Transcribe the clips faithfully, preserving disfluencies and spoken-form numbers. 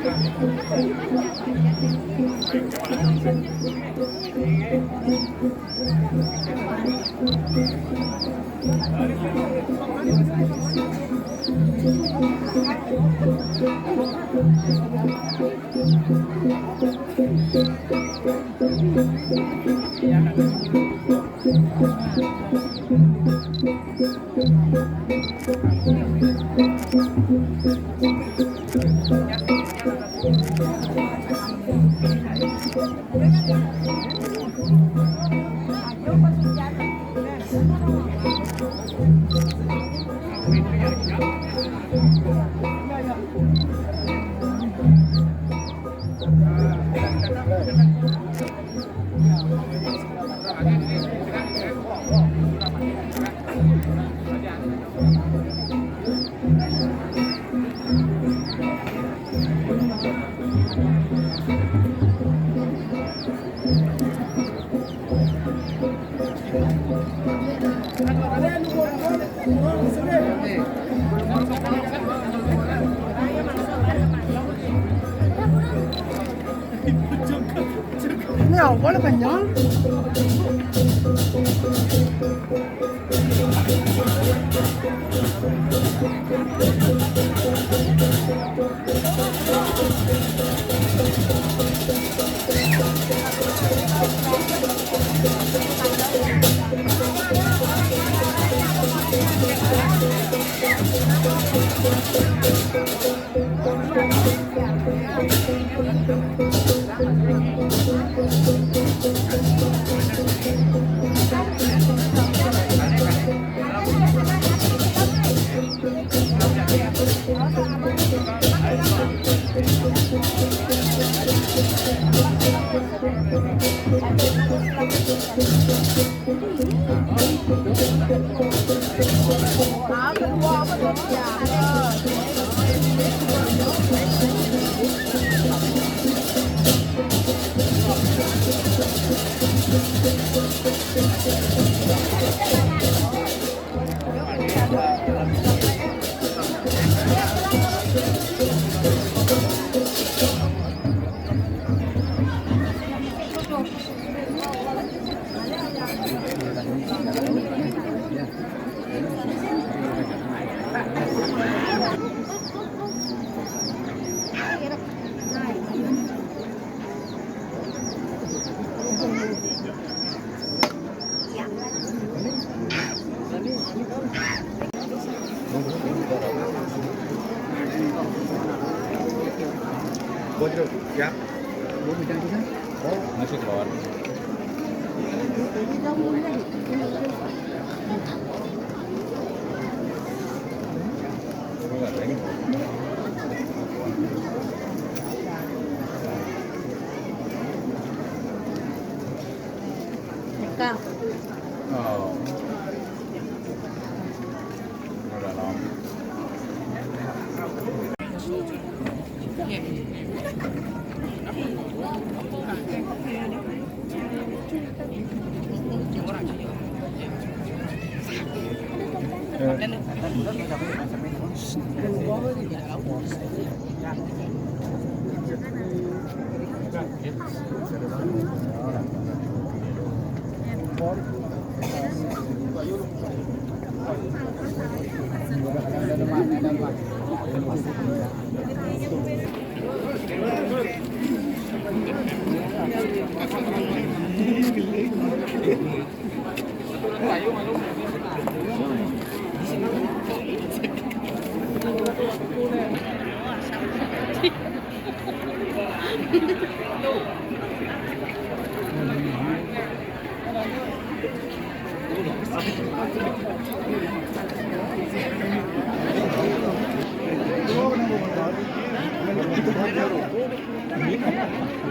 Ini awal kan, Nyol? Masih keluar. Kang. Oh. Udah lama.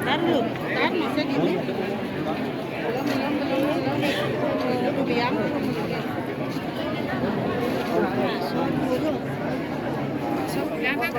Taruh, taruh, saya gini. Belum, belum, belum, belum. Belum, belum. Masuk, masuk. Masuk, jangan.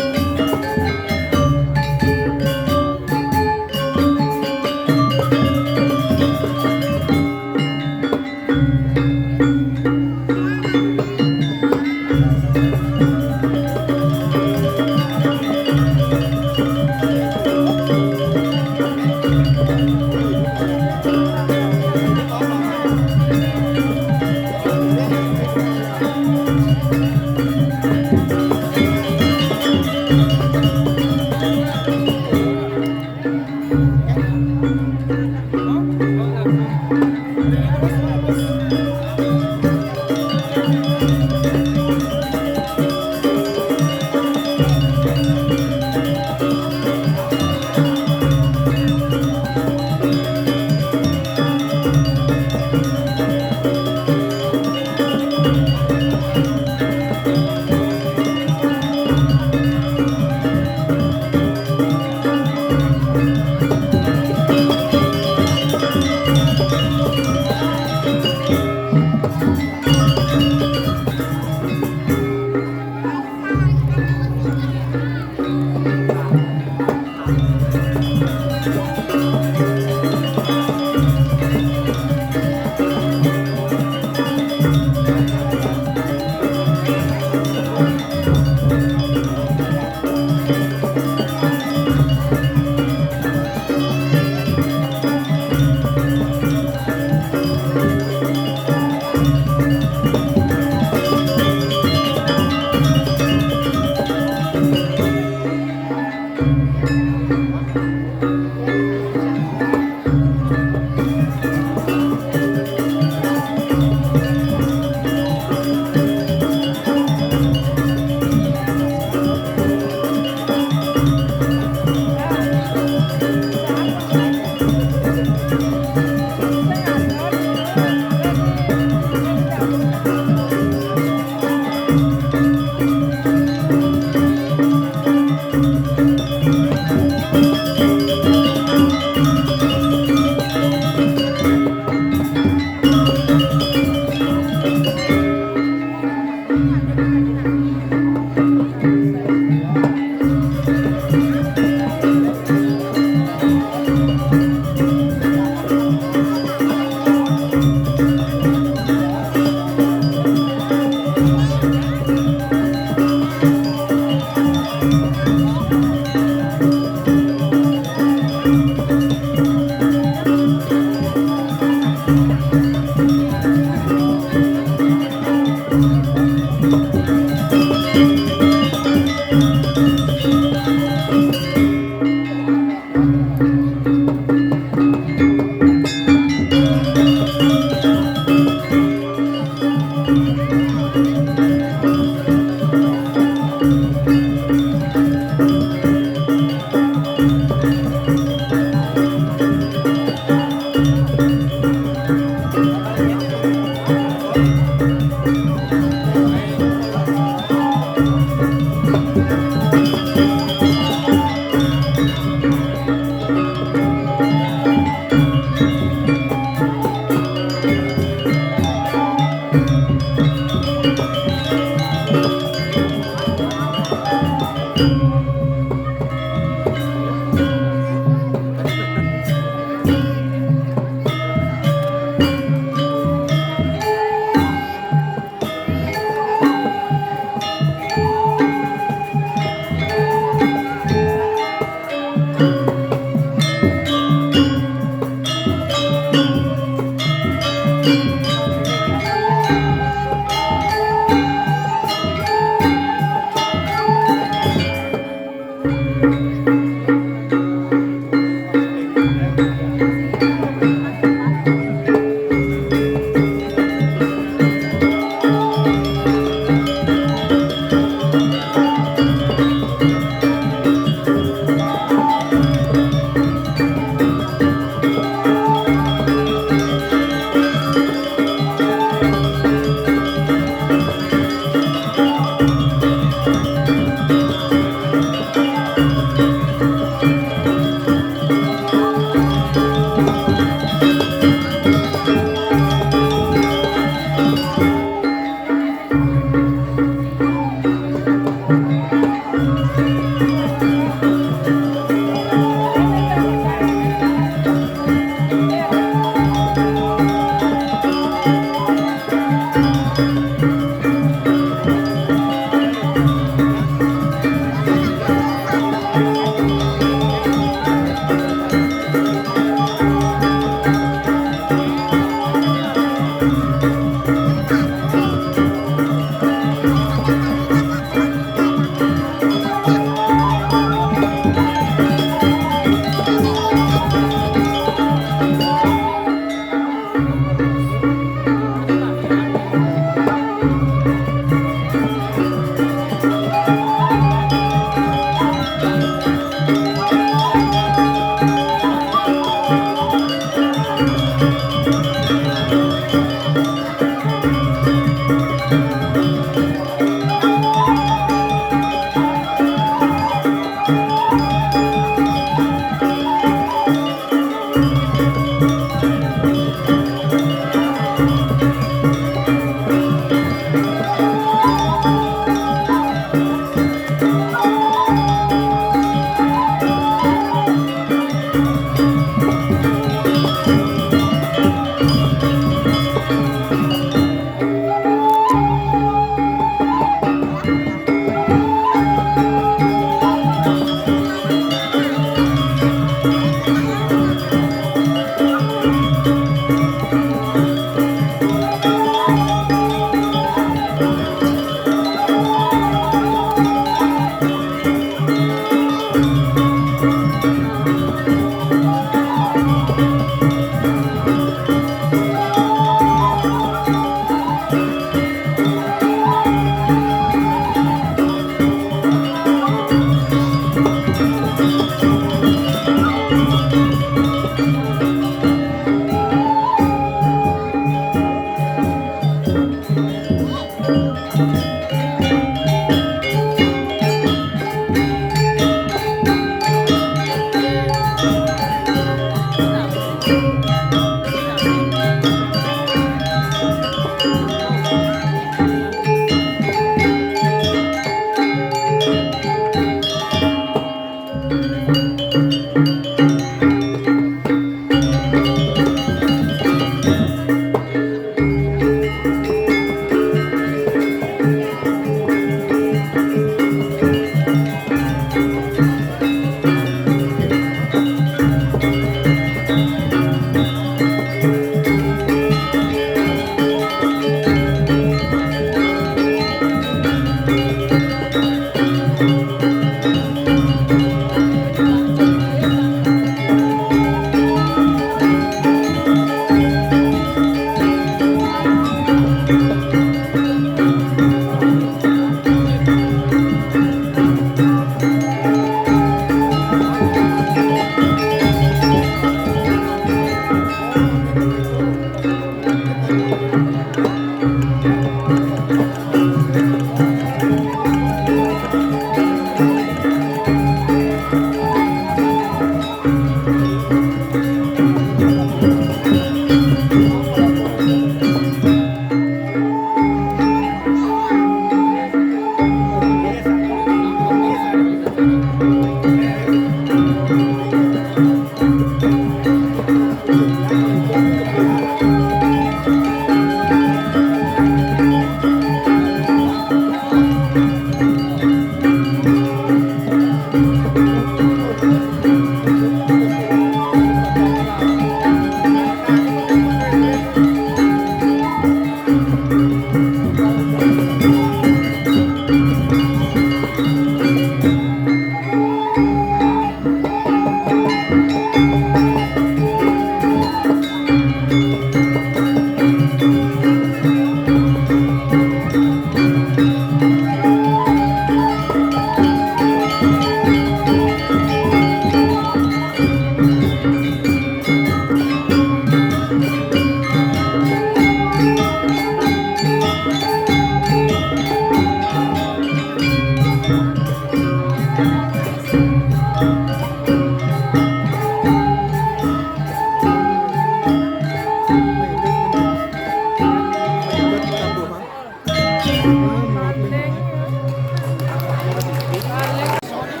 Paling,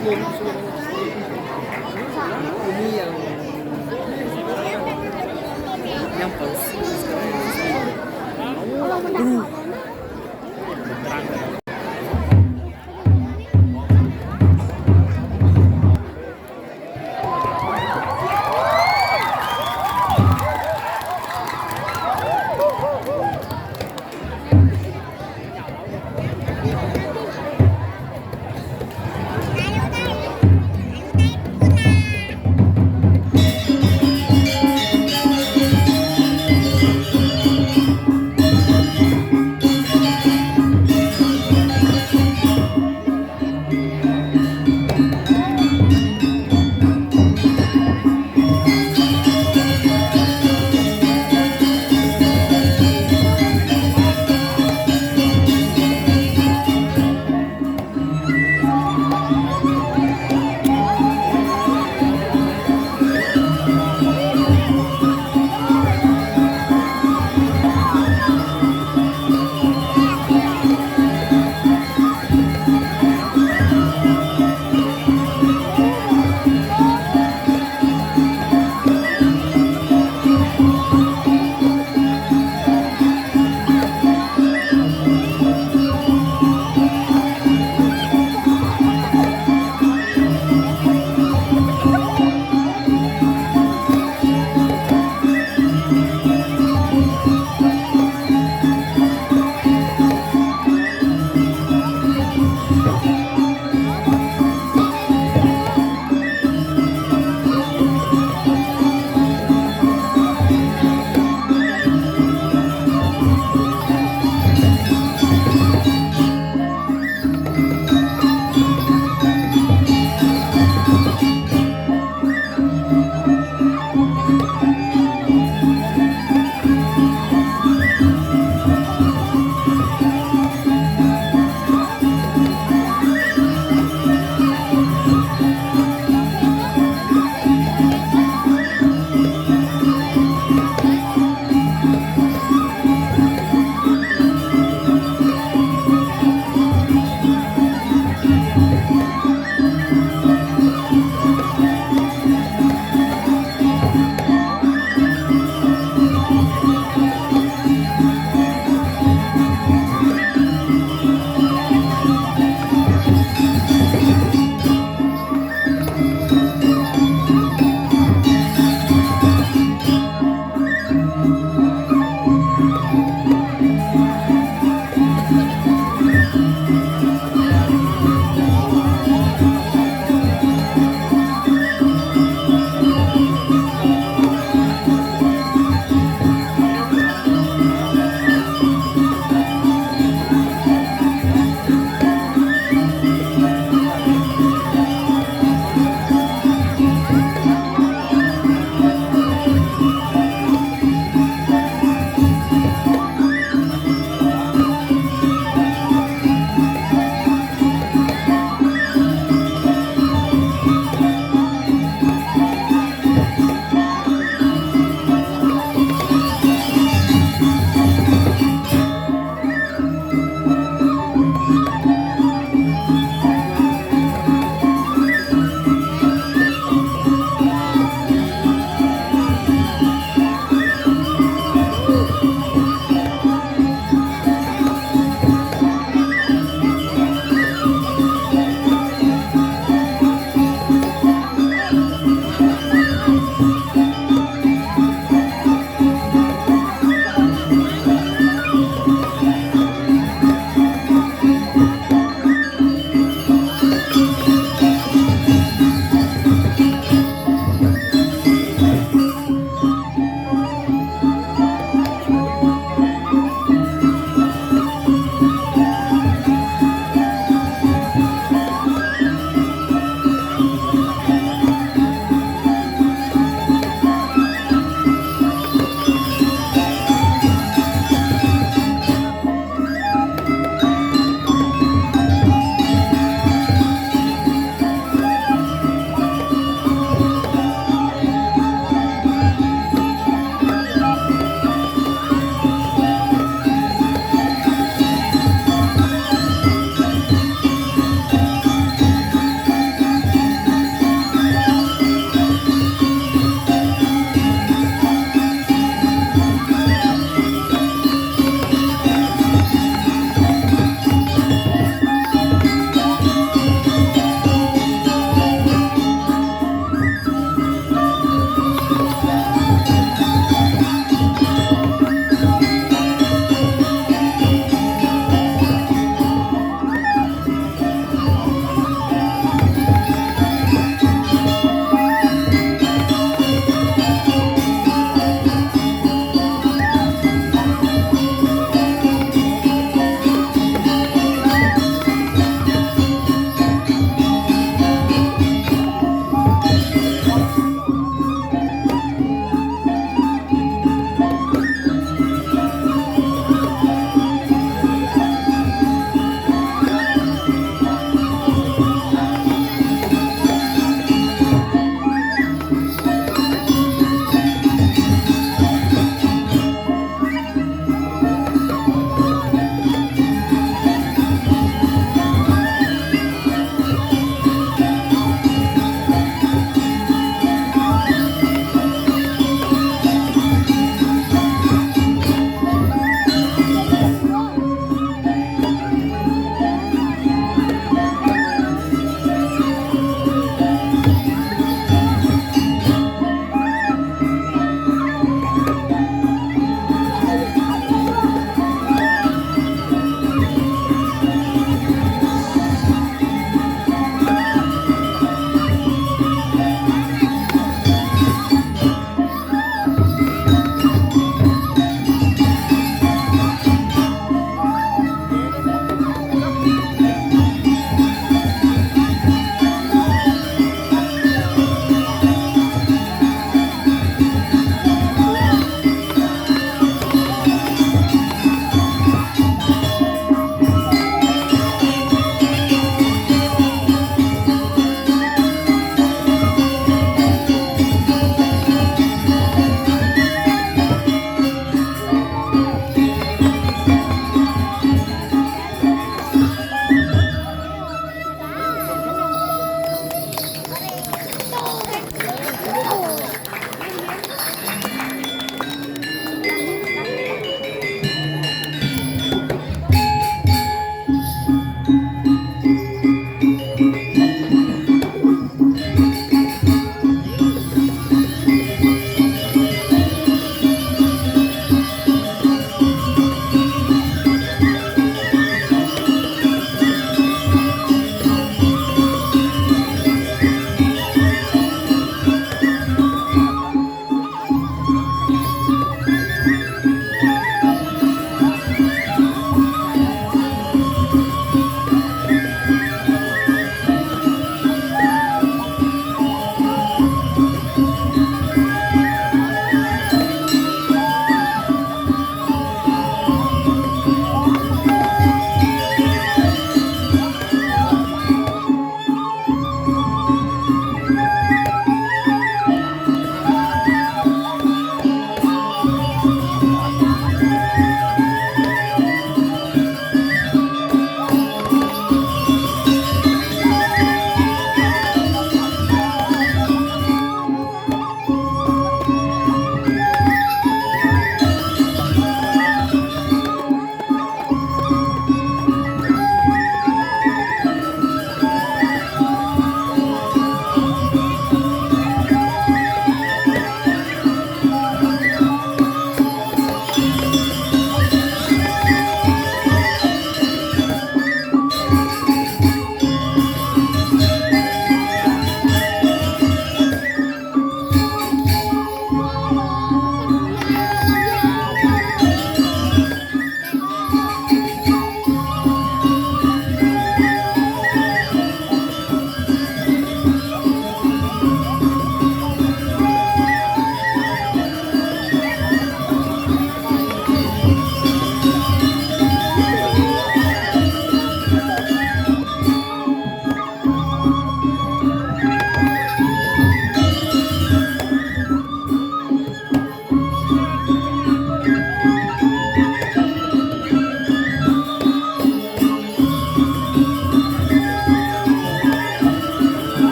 Ini yang yang palsu sekarang.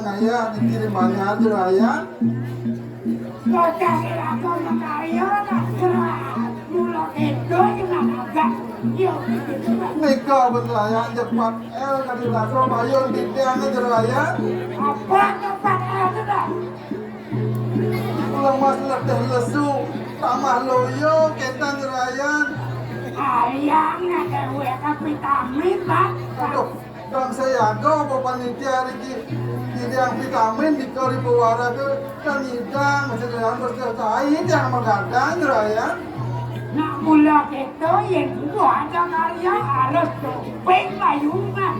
Ngayah dikirim banyak Juragan. Bocah iraga makarya, dah, Juragan. Mula kéto, Juragan. Yo. Nika bener Juragan, jepat L kadi raga mayun titiang Juragan. Apa jepat L tu, dah? Lemas letih lesu, tambah loyo, kénten Juragan. Ayang nak déwék vitamin, Bang. Aduh, Bang, saya jaga apa panitia niki. Nyidang vitamin nika di pewara ke, kan nyidang, macam dalam terus ke tai, jangan menggadang, Juragan. Nak mula kéto, yén buah ada karya, harus topeng bayunan.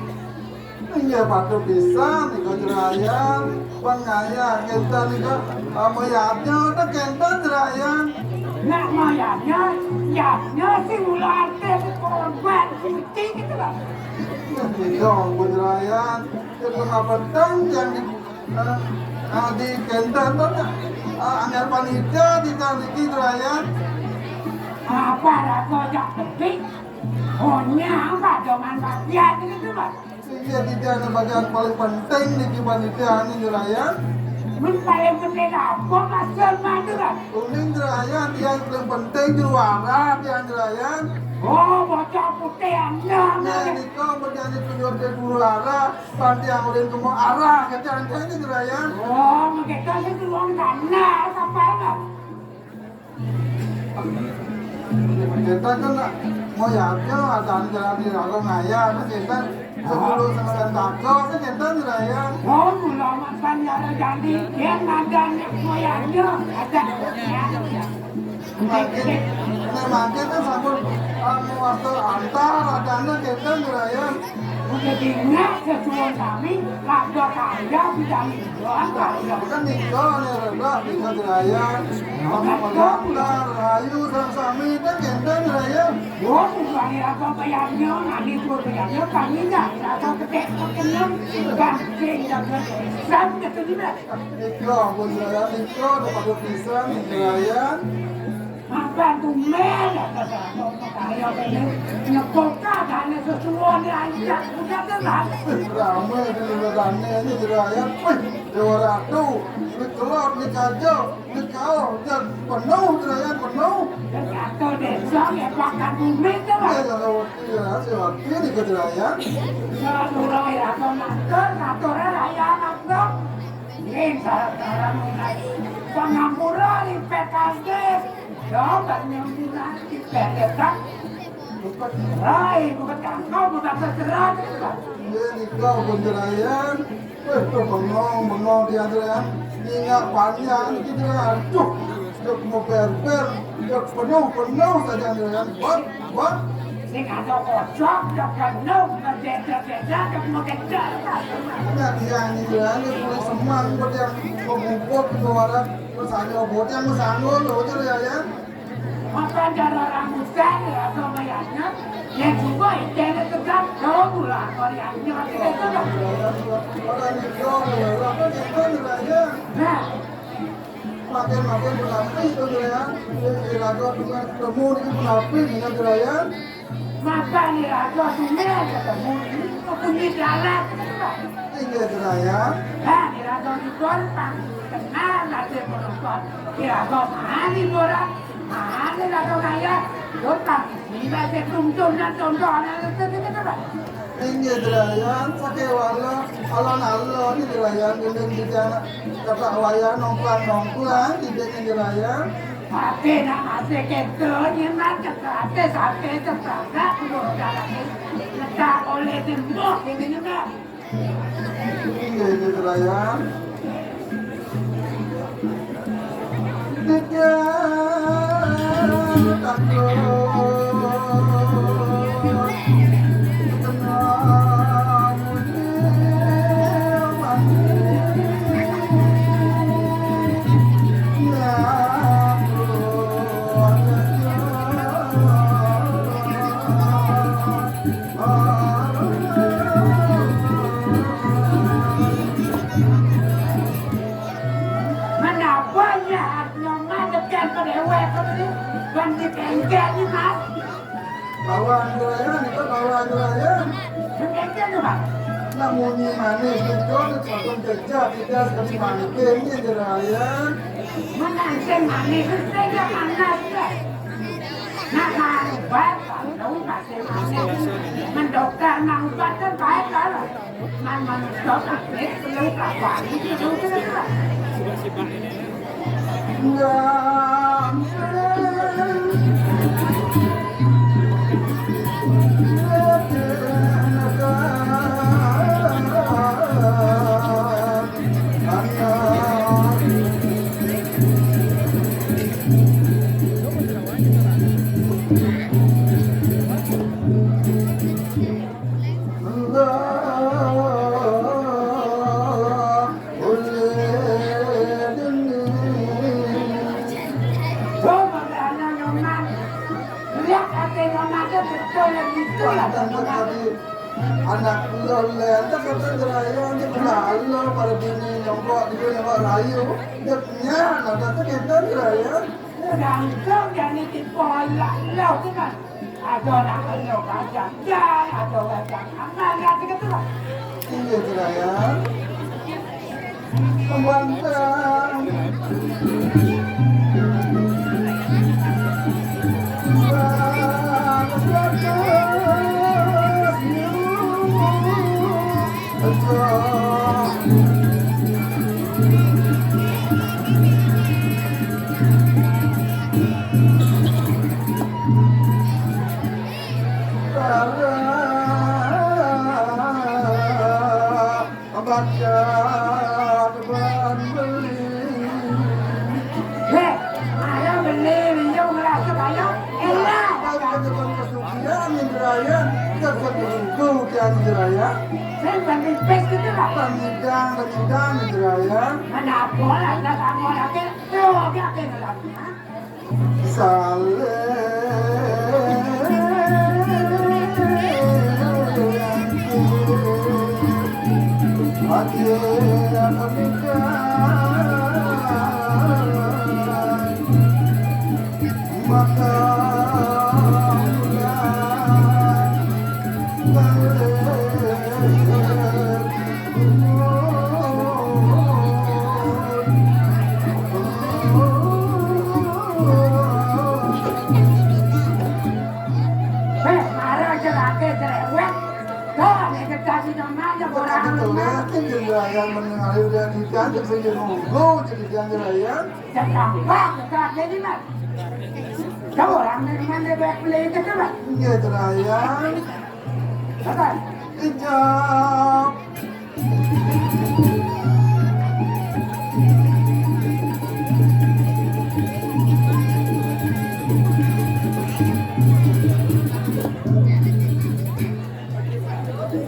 Inggih patut pisan nika Juragan. Pangayah kénten nika, ama yadnya tu kénten Juragan. Nak mayadnya, yadnya si ular téh korban suci gitu lah. Nika ampun Juragan. Kita petang yang di, eh, ah, di kénten tu, ah, anggar panitia di niki Juragan. Apa raga jak tebing? Hanya apa doman bagian gitu lah. Iya, tidak ada bagian paling penting di kepanitiaan ini, Juragan. Mun paling penting apa maksud Madura? Uning Juragan, tiang paling penting juara tiang Juragan. Oh, bocah putih anda. Nah, nika berjanji tunjuk di guru arah, panti yang ulin kemo arah, kata anda ini Juragan. Oh, mereka sih ruang sana, apa lah? Kita kan nak mau yakin ada jalan di lalu ngaya, kan kita sepuluh sama dan tako, kan kita Juragan. Oh, mula makan nyara jadi, dia ada nak moyangnya, ada. Makin, ini makin kan sampun, ah, mau waktu antar, ada anak kita Juragan. Udah ingat sesuai kami, laga kaya, udah doang kaya. Bukan nika, nih, Reda, nika Juragan. Sama Reda, Rayu, sama Sami, kan kénten Juragan. Wah, bukan apa bayarnya, nanti gua bayarnya, kami nggak, atau gede, kenyang, bangke, nggak berkesan, gitu juga. Nika, ampun Juragan, nika, ada patut pisan, Juragan. Makan tumben, kaya kene nyepoka dane sesuwun diajak, udah tenan. Rame di Lurah Dane ini Juragan. Wih, Dewa Ratu, di Kelot, di Kajo, di Kaoh, dan penuh Juragan, penuh. Satu desa ya pakan bumi tu lah. Eh, kalau iya, si Wati di Juragan. Kalau mulai apa makan, atur raya makan. Ini salah-salah mulai. Pangampura di P K D. Coba nyampuran di P K D. Bukan cerai, bukan kangkau, bukan terserah. Iya, nikah, bukan ceraian. Weh, tuh bengong, bengong dia, Andrean. Ingat panjang, gitu, Andrean. Aduh, dia mau berber, dia penuh, penuh saja, Andrean. Bot, bot. Sing ada kocok, dia penuh, berbeda-beda, dia mau kejar. Nah, dia ini, Andrean, dia mulai semang, buat yang mau bubuk, gitu, orang. Terus ada buat yang mau sanggul, loh, gitu, ya, ya. Makan darah rambutan, ya, sama, ya, ya. Yang juga, itu ada tegak, jauh pula, variannya, gitu, kan. Orang itu, orang itu, gitu, ya, ya. Nah. Makin-makin berlapis, gitu, ya. Iraga dengan temu ini berlapis, gitu, ya. Maka iraga dunia ketemu ini, kepunyi dalam, gitu, kan. Iya, gitu, ya. Nah, iraga libur, pang, kenal, nanti menonton. Iraga mahal liburan, mahal iraga kaya. Libur, pang, ini baca tuntunan, tontonan, gitu, gitu, kan. Inggih, Juragan, sakewala, alon-alon, Juragan, gending di jalan, kata wayah nongklang-nongklang, gending, Juragan. Tapi nak masih gitu, nyemak cekate, sampai cekate, dulu jalan, letak oleh tembok, ini nyemak. Inggih, Juragan. Menapa nyahat nyoman dekat pedewek tadi? Ban dikengkek ni, Mas. Bawa Andrea, ni kan bawa Andrea. Dikengkek ni, Mas. Munyi manis itu, sepatu jejak, tidak sekali mangkin, ya, Juragan. Menanti manis, itu ya panas, ya. Nak mangbat, tahu masih manis. Mendokter mangbat kan baik, kalau. Man, man, dok, ini perlu kapan, itu, itu, itu. Anak kula lha, tak kata Juragan, dia kena Allah, para bini nyongkok, dia nyongkok rayu. Dia punya, nak kata kita Juragan. Langsung jadi dipolak, lah, kan? Ada nak kena kacang, ada kacang aman, kan, gitu lah. Iya, Juragan. Pembantang. Baca depan beli. Heh, ayo beli, liu ngerasa ayo. Elah. Ayo ke depan kesucian, Indrayan. Kita satu minggu, Kian Indrayan. Saya bukan pipis gitu lah. Pamidang, pamidang, Indrayan. Mana apa lah, tak sama lagi. Tuh, dia akan ngelak. Saleh. Hati yang menikah, maka pulang balik. Heh, mara jerake cerewet. Kok nek kejadi nang aja. Kok ora tadi telat, Juragan, meneng ayu udah diganti, saya nunggu jadi Juragan. Jangan bang, jerake ini, Mas. Coba orang nek mande baik beli itu, Mas. Iya, Juragan. Apa? Ijab.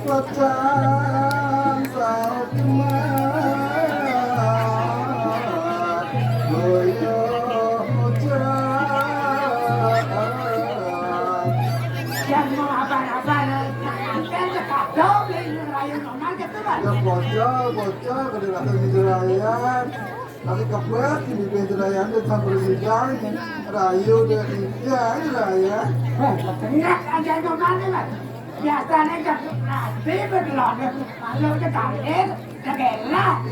Pacan saat kemat goyah hujan. Yang mau abang-abang, yang ada kado, yang rayu normal gitu, Bang. Ya, bocor, bocor, kada rasa gitu, Raya. Tapi kepet, di pintu Raya, itu sampai sidang, rayu, dia tidak, Raya. Eh, tengah aja normal nih, Bang. Biasanya kan rapi, berdoa, kalau kita ambil, kita bela.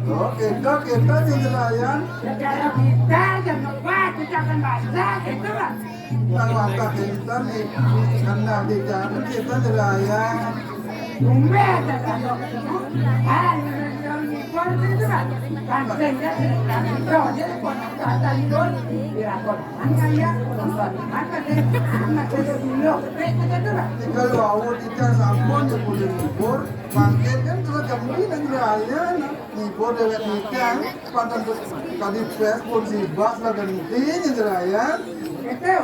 Oke, oke, oke, Juragan. Secara kita yang kuat, kita akan baca, gitu lah. Kalau apa kita nih, karena di jalan kita Juragan. Tumben, tak tahu. Ah, ini yang ngibur itu kan. Kan sehingga tidak tahu dia pun tak tahu. Dia pun mana ya, nonton mana deh. Anak saya dulu, eh, kita tuh lah. Tinggal lawan kita sampun yang boleh ngibur. Mangkin kan terus jam ini nang raya, nah. Ngibur dewek nikah, padahal terus tadi pes pun sibak lah genting yang raya. Itu.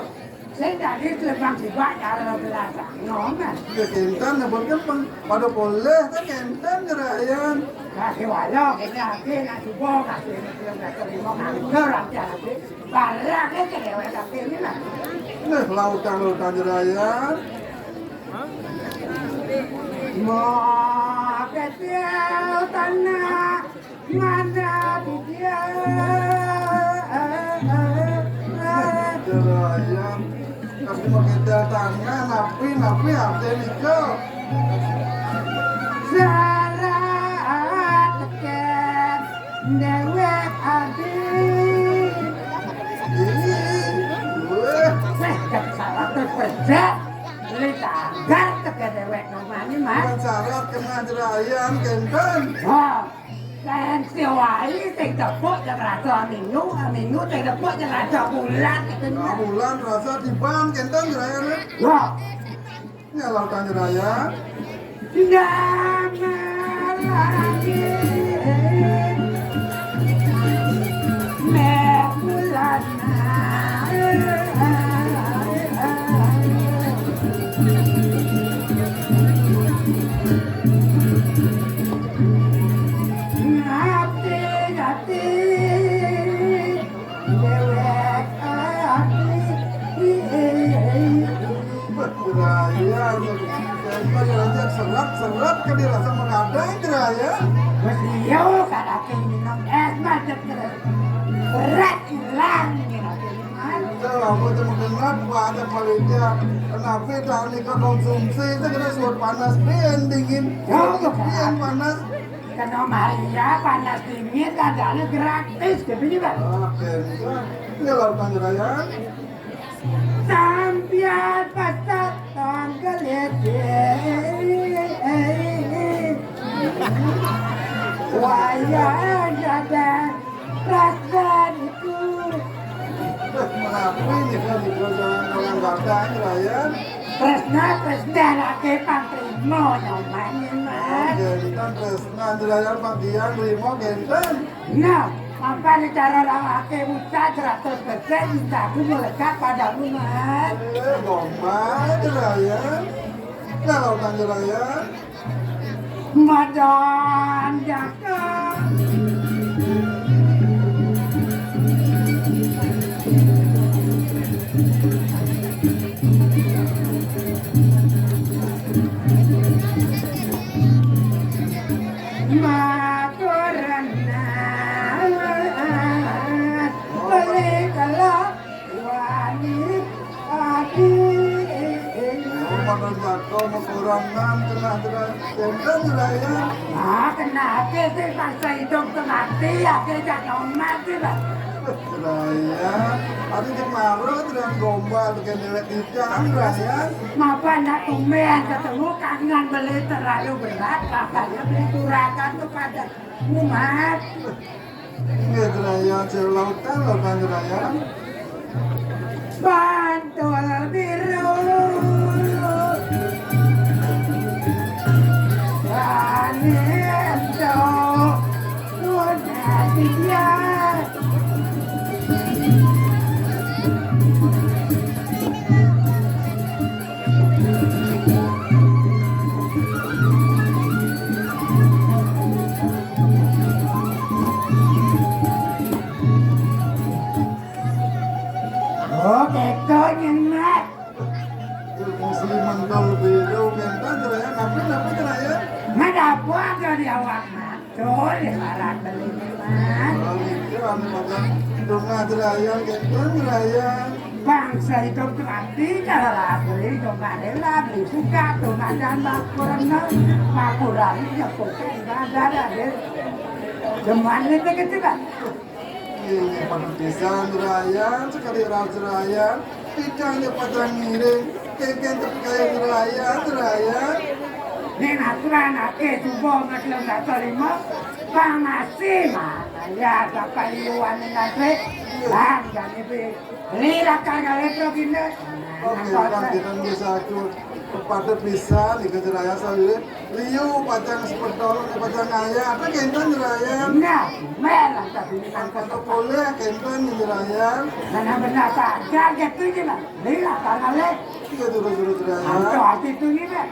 Sing dadi lebang sibak cara belasan. Ngono. Ya, kenten, napa kenten? Pada boleh, kan kenten, Jerayan. Kasih walau, kene ati, nak subuh, kasih ini, belum kasih lima, nganggur, ati, ati. Barang, ya, cerewet, ati, ini lah. Nah, lautan-lautan, Jerayan. Mau kecil tanah. Mana dia? Jerayan, kasih mau kita tangan, napi, napi, apa nika? Syarat teken dewek adi. Ih, weh. Weh, salah terus kerja. Beli tanggal teken dewek nomani, Mas. Bukan syarat kena Jerayan, kenten. Oh. Kan siwai sing tepuk ya rasa minggu, minggu sing tepuk ya rasa bulan, gitu. Nah, bulan rasa tiban, kenten, Jerayan, ya? Ya. Ya, lautan Jerayan. Nama lagi meh bulan. Ngati, ngati, dewek ati. Wah, Jerayan, tempat yang serat-serat ke dirasa mengadang, Jerayan. Wes iya, kadake minum es macet terus. Berat ilang, ngene iki, Mas. Itu apa itu mengenap, banyak Malaysia. Kenapa tak nika konsumsi, itu kena suhu panas, bien dingin. Ya, ya. Bien panas. Kena Maria, panas dingin, kadangnya gratis, gitu, gitu, Pak. Oke, nika. Ini lautan Jerayan. Sampiyan pasat tonggelit. Wayah dada rasaniku. Mengakui nih kan digoyang orang Batak, Jerayan. Tresna, tresna lagi pang trimo nyoman, Mas. Oke, kita tresna, Jerayan, pang tiang trimo, genten. Nah, apa nih cara rawake ucap seratus persen cintaku melekat padamu, Mas? Eh, gombal, Jerayan. Kalau tanya Jerayan. Madan jaka. Maturana beli kala wani ati. Mana jatuh makurangan kena kena kenten, Jerayan. Ah, kena ati sih, paksa hidup kena ati, ya, kita mati lah. Jerayan, ati cek marah dengan gombal dengan dewek icang, Jerayan. Mapa nak tumben ketemu kangen beli terlalu berat, makanya beli turakan kepada umat. Nggih, Jerayan, jero lautan, lautan Jerayan. Bantul biru. Wanita sudah dia. Oh, keto nyengat. Muslim mental biru, mental Jerayan, tapi, tapi Jerayan. Nggak ada apa aja di awak, Mas. Tuh, di barat beli, Mas. Oh, gitu, anu, maka tengah Jerayan, gitu, Jerayan. Bangsa itu berarti kalau lah beli, cuma ada lah, beli suka, cuma ada makurang, makurang, ya, pokoknya nggak ada, ada deh. Cuman itu gitu, Pak. Ini pada desa Jerayan, sekali ras Jerayan, ikannya pada ngiring, kengkeng tepikayan Jerayan, Jerayan. Ning aturan ake subuh ngeklem dasa lima, pang masih mah, ya, bapak liwan ning ngantri, bang, jani bi, lila karga letro kinde. Oke, kan kita bisa aku kepada bisa nih ke jeraya saya. Liu pacang sepedol, pacang ayah, apa kita jeraya? Nah, merah tapi ini kan kata boleh, kita jeraya. Nah, benar saja gitu ini, Bang. Lila karga letro. Iya, terus, terus, jeraya. Anto hati itu ini, Bang.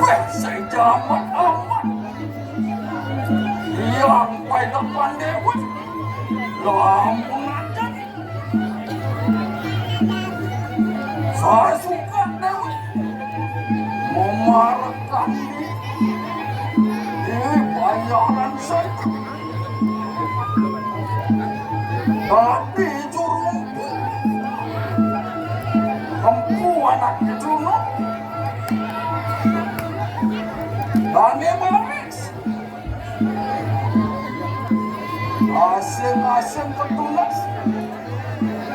Weh, sing jaman amat. Yang pai depan dewe. Lamun aja. Saya suka dewe. Memarekan di, di bayaran saya. Tapi jurumpu. Empu anak itu, no. Tane manis. Asing-asing petunas.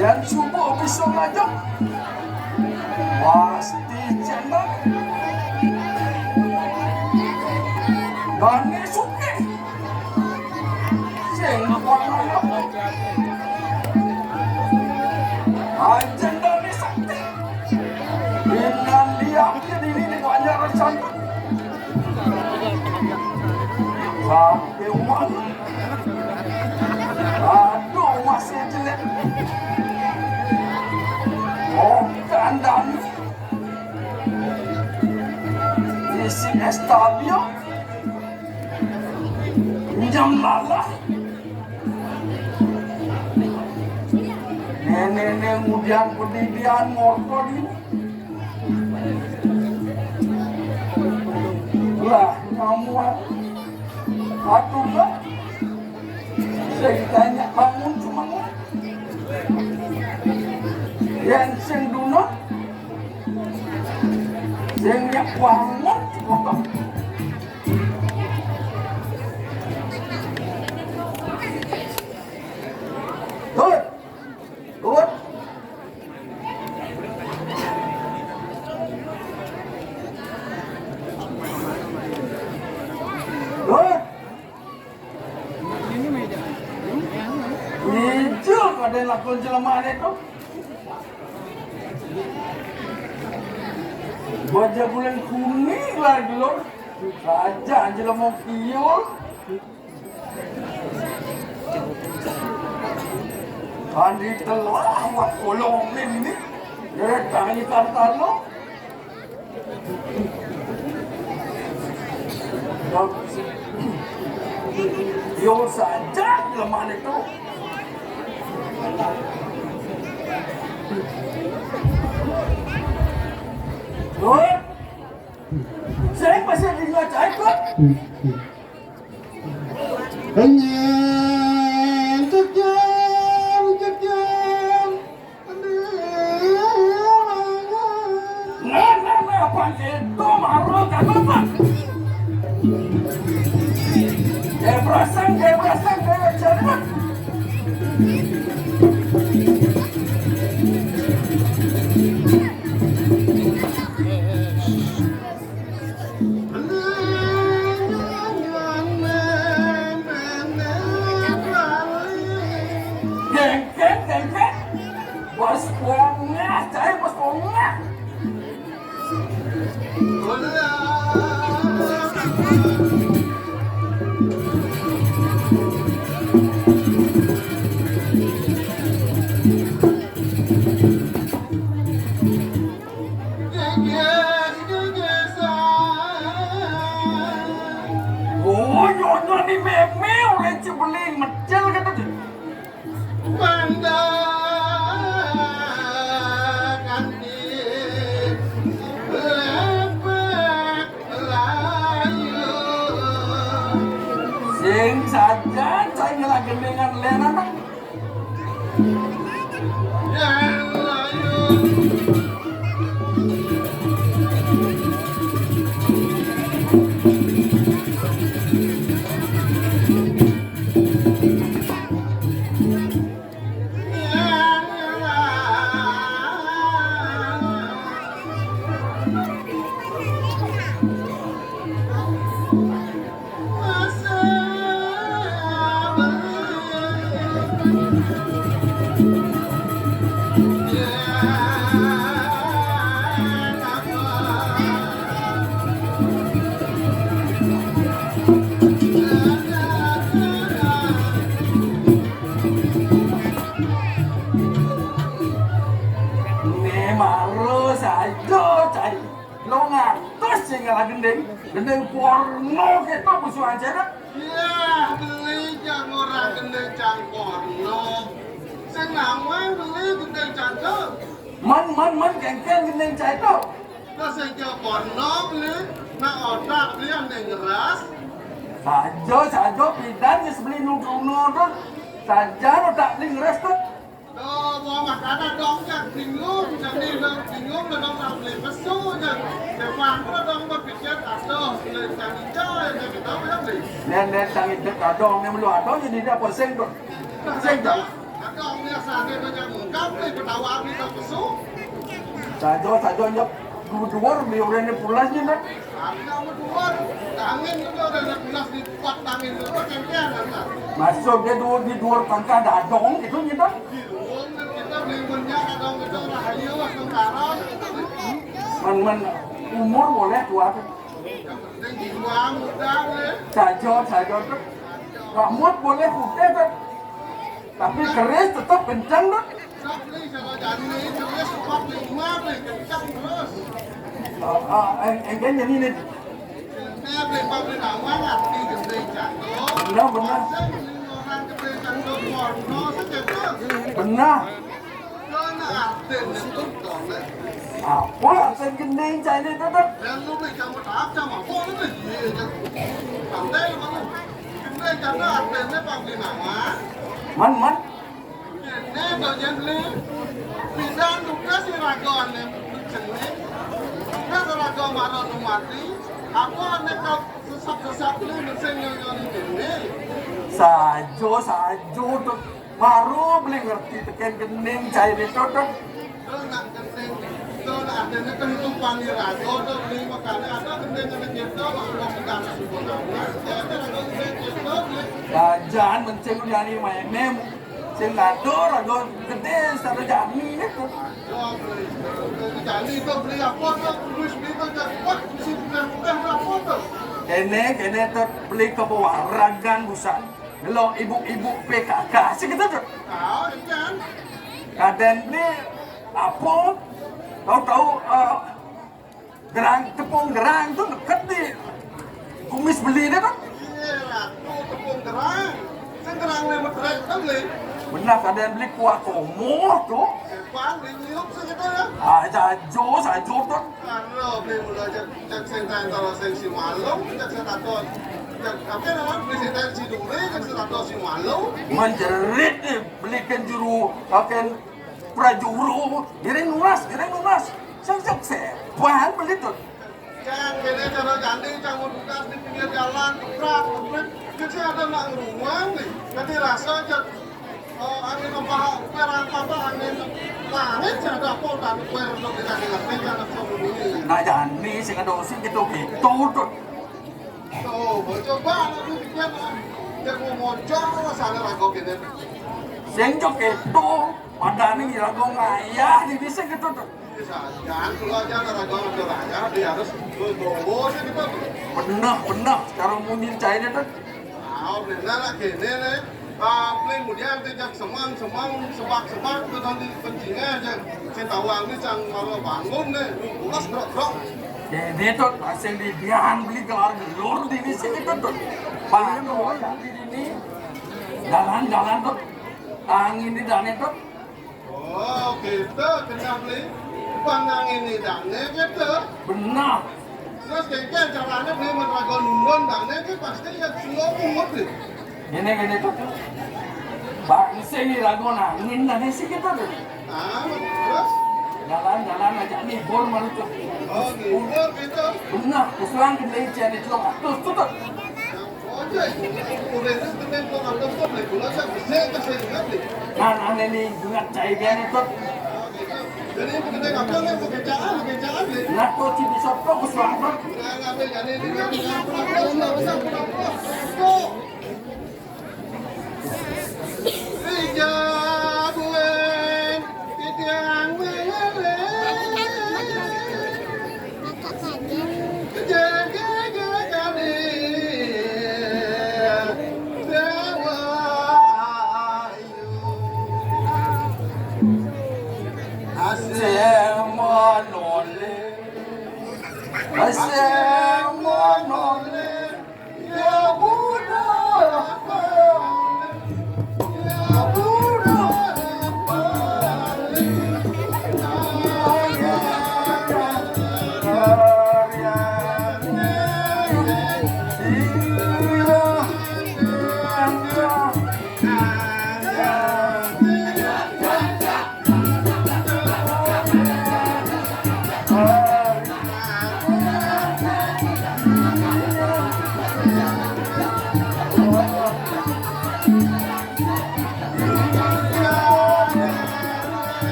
Yén suba bisa ngajak, pasti cendol. Dani Sukih. Sing kuat ngajak. Ajeng Dani Sakti. Dengan liak dia diri di banyak rencana. Sampai umat. Aduh, masih jelek. Oh, kandang. Isi estadio. Pinjam lalah. Nenek-nenek ngudian pedidian ngorto di. Lah, nyamuan. Atuh, Mbak. Saya ditanya bangun cuma. Yang sing dunut, sing nyak bangun. Tuh. Tuh. Hah? Ijo kadén lakon jelema ané to. Baja bulan kuning lagi, Lur. Saja jelema kiul. Andi telah awak kolong ini. Ya, tanya kata lo. Yo saja lemah itu. Hah? Saya masih di luar cai kok. Penyen, jejam, jejam. Nah, nah, nah, apa itu? Marah, kan, apa? Kayak berasang, kayak berasang, kayak berasang. Dengkek, dengkek. Bos bongah, cai bos bongah. Oh, nyonya ni mémé orang Cibeling, mecel kata tu. Pandangan di lepek layu. Sing saja, cai ngelah gendingan lénan. Né mara saja cai. Lo ngantos sing ngalah gending, gending porno kéto busukan cai. Yah, beli cang orang gending cang porno. Sing nawang beli gending cang to. Man, man, man, kéngkén gending cai to. Lah sing cang porno beli, nak otak beli andai ngeras. Saja, saja, pidan geus beli nu-nu to. Saja otak beli ngeras to. Tuh, Wah, makana dong, Cak, bingung, jani dong bingung, dong nang beli pesu, Cak. Depan pun dong berpikir, aduh, beli cari jaya, Cak, kita apa ya, beli? Nen, nen, cari jaya, dong, nen, belum ada, jadi dia pusing tuh. Pusing tuh. Ada orang biasa, dia banyak muka, beli ketawa, beli pesu. Sajo, sajo, nyep, dua-dua, beli orang ini pulas, nih, nen. Ada orang dua, tangan juga udah pulas, di tempat tangan juga, kan, kan, kan. Masuk dia dua, di dua tangka, ada dong, itu, gitu. Man, man, umur boleh tua tuh. Sajo, sajo tuh. Rambut boleh putih tuh. Tapi keris tetap kencang tuh. Ah, ah, eh, eh, kan jadi ini. Benar, benar. Benar. Apa artin gending cai ini, Tut? Man, man. Ini bagian beli. Pindah tugas si raga ane. Tugas raga mara nu mati. Apa ane kau sesat-sesat ni mesin nyonya ni ini? Sajo, sajo, Tut. Baru beli ngerti teken gending cai ini, Tut. Dol nak gending, dol nak adanya kehidupan di raga, dol beli makanya ada gending ada kita, waktu kita anak subuh anak, ya ada raga gending kita, beli. Jajan mencing udah ni main nem. Sing ada raga gede, sada jani gitu. Dol beli, jani itu beli apa tuh, terus beli tuh, jackpot, beli bukan, bukan apa tuh? Kene, kene tuh beli ke bawah ragan busan. Delok ibu-ibu P K K sih gitu tuh. Ah, ikan. Kadang ni apa? Tahu-tahu, eh, gerang, tepung gerang tu deket di kumis beli ni tu. Iya, tu tepung gerang. Sing gerang ni betrek tu beli. Benar, kadang beli kuah komo tu. Depan beli nyiup segitu ya. Ah, sajo, sajo tu. Kalau beli mula cek, cek sing antara sing si malu, cek sing takut. Cek, apa nama? Beli sing si duri, cek sing takut si malu. Menjerit ni, belikan juru, akan prajuru, diri nuras, diri nuras. Sing cek se, bahan beli tu. Cang, kene cara jani, cang mau tugas di pinggir jalan, keprak, keprik. Jadi ada nak ruang ni. Jadi rasa je, eh, angin apa, peran apa, angin langit je ada apa, dan per untuk kita ngerti, jangan sebelum ini. Nah, jani, sing ada usin gitu, gitu, tu. Tuh, coba anak tu pikir lah. Dia mau ngocor, sana ragu kene. Sing cok gitu, padahal ni ragu ngayah, ni bisa gitu tu. Jangan keluar aja, ada raga, ada raya, dia harus berbohong gitu. Benar, benar. Sekarang munyin cai ni tu. Ah, benar lah kene ni. Ah, paling mulia tu jak semang, semang, sebak, sebak tu tadi pencingan aja. Si tawang ni cang malu bangun ni, pulas brok, brok. Kene tu hasil di dian beli gelar gelur di sini tu tu. Bang, di sini. Jalan, jalan tu. Angin di dalam tu. Oh, gitu, kena beli. Panang ini dane gitu. Benar. Terus kengkel caranya beli men raga numbun dane ki pasti ya semua umur deh. Ini, ini tu. Bang, sini raga nangin dane sih gitu tu. Ah, terus? Jalan-jalan aja ni, bor malu tu. Oh, gitu, gitu. Benar, kesulang kena ijen itu terus tu tu. Nah, ane ni bunga cai biar itu. Nah, tu ci bisa tu kesulang tu.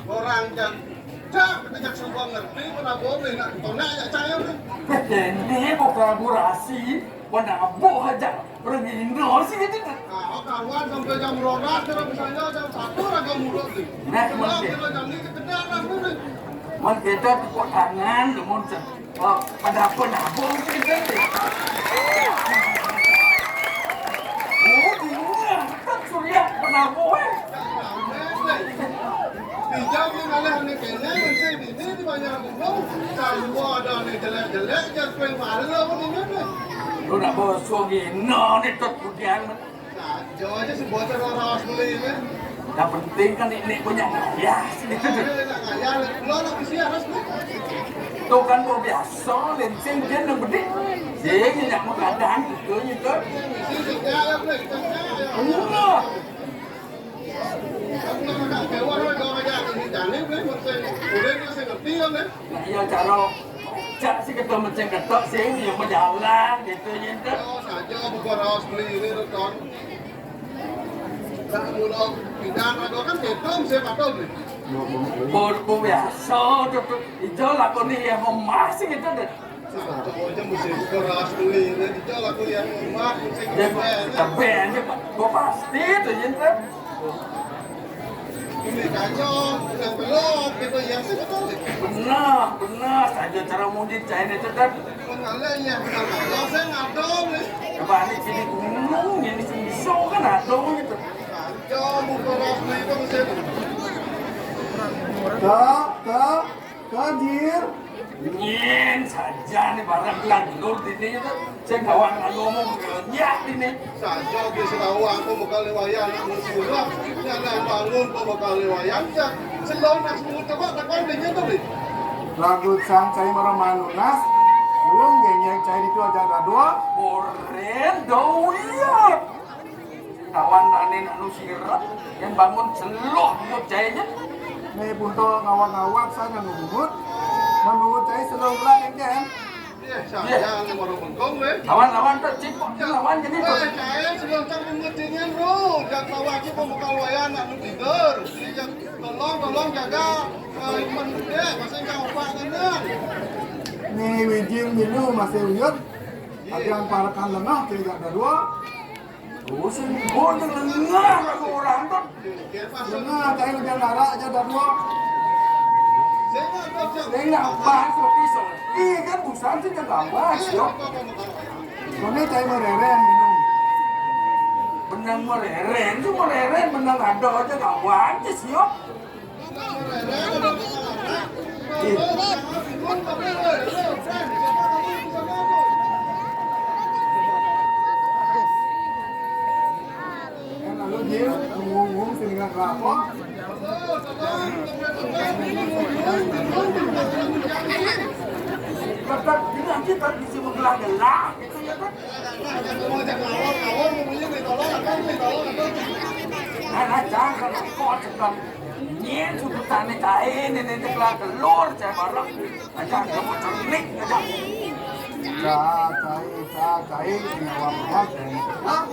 Orang jan, jan, kita jak semua ngerti, pernah boleh nak, kau nak jak cahaya ni. Ini kau kolaborasi, pernah boh aja. Orang Indo sih gitu kan. Nah, kawan sampai jam rolas, kalau misalnya jam satu orang jam mulut ni. Nah, kalau mungkin. Kita jam ni sekedar lah ni. Mungkin kita tepuk tangan, namun se-, Oh, pada apa nabung sih, Beb? Oh, di rumah. Kan Surya penabung, eh. Dijam ni malah ni kena, mesti di sini banyak rumah. Kalau ada ni jelek-jelek, jangan malu ni, Beb. Lu nak bosok gini, ni Tot Pudian. Saja aja si bocah lo rawas beli ini. Yang penting kan ini punya ngayah sini. Ini nak ngayah, lo nak besi harus ni. Itu kan mau biasa, lensing dia yang bedik. Sing yang mau kadang gitu, gitu. Besi sejak ya, beli sejak ya. Iya. Aku nak makan mewah, lo jangan aja ini, jangan beli, mesti. Udah, dia saya ngerti, kan, eh? Nah, iya, cara cak sih kita macam ketok sih, yang berjalan gitu, ya, kan? Oh, saja bukan rawas beli ini, Ton. Tak mula pindah, aku kan betul, saya patut ni. Bor, bor biasa, tuh, tuh. Ijo lah, kau ni yang emas gitu deh. Saja, aja mesti bukan rawas beli ini, ijo lah, kau yang emas, mesti. Ya, kau yang tapi aja, Pak. Kau pasti tuh, ya, kan? Ini kacau, yang belum, kita yang sih betul. Benar, benar. Saja cara muji China itu kan. Mengalir yang benar, saya ngadong ni. Coba ni sini gunung, yang di sini so kan ada gitu. Kacau, bukan rawas beli itu mesti. Tak, tak. Kajir. Nyen saja ni barang gelap gelur dini tu. Sing kawan ngomong nyak dini. Saja dia selawa aku bekal lewaya anak musuh lah. Jangan bangun kau bekal lewaya aja. Selon nak semua coba takkan dia tu ni. Lagu sang cai marah malu nas. Belum nyenyek cai itu aja ada dua. Oren dau iya. Kawan tani nak nu sirep, yang bangun seluh bungut jahenya. Ni punto ngawak-ngawak saya nunggu bungut. Menunggu jahe seluh belah kan? Iya, saya yang baru bengkong, weh. Lawan, lawan, tu, cipok, tu, lawan, jadi, tu. Eh, saya seluh tak bungut jahenya, bro. Jak lawan, cipok, bekal wayan, nak nu tidur. Jadi, jak tolong, tolong jaga, eh, iman gede, masih jauh, Pak, tenang. Ni wijil milu masih uyut. Ada yang parakan lengah, tidak ada dua. Oh, sing, oh, yang lengah lagu orang tu. Lengah, kain hujan larak aja dah dua. Sing apa, Bang? Sepi, sepi. Ih, kan busan sih kan tambah, siok. Kami cai mereren minum. Benang mereren, tu mereren, benang ada aja kawan, sih, siok. Tetap dengan kita bisa menggelar-gelar, gitu ya, kan? Anak jangan kau cakap. Nyen sudah tani kain ini telah keluar saya barang. Aja kamu cernik aja. Ya, cai, cai, cai, ini awak-awak, cai. Hah?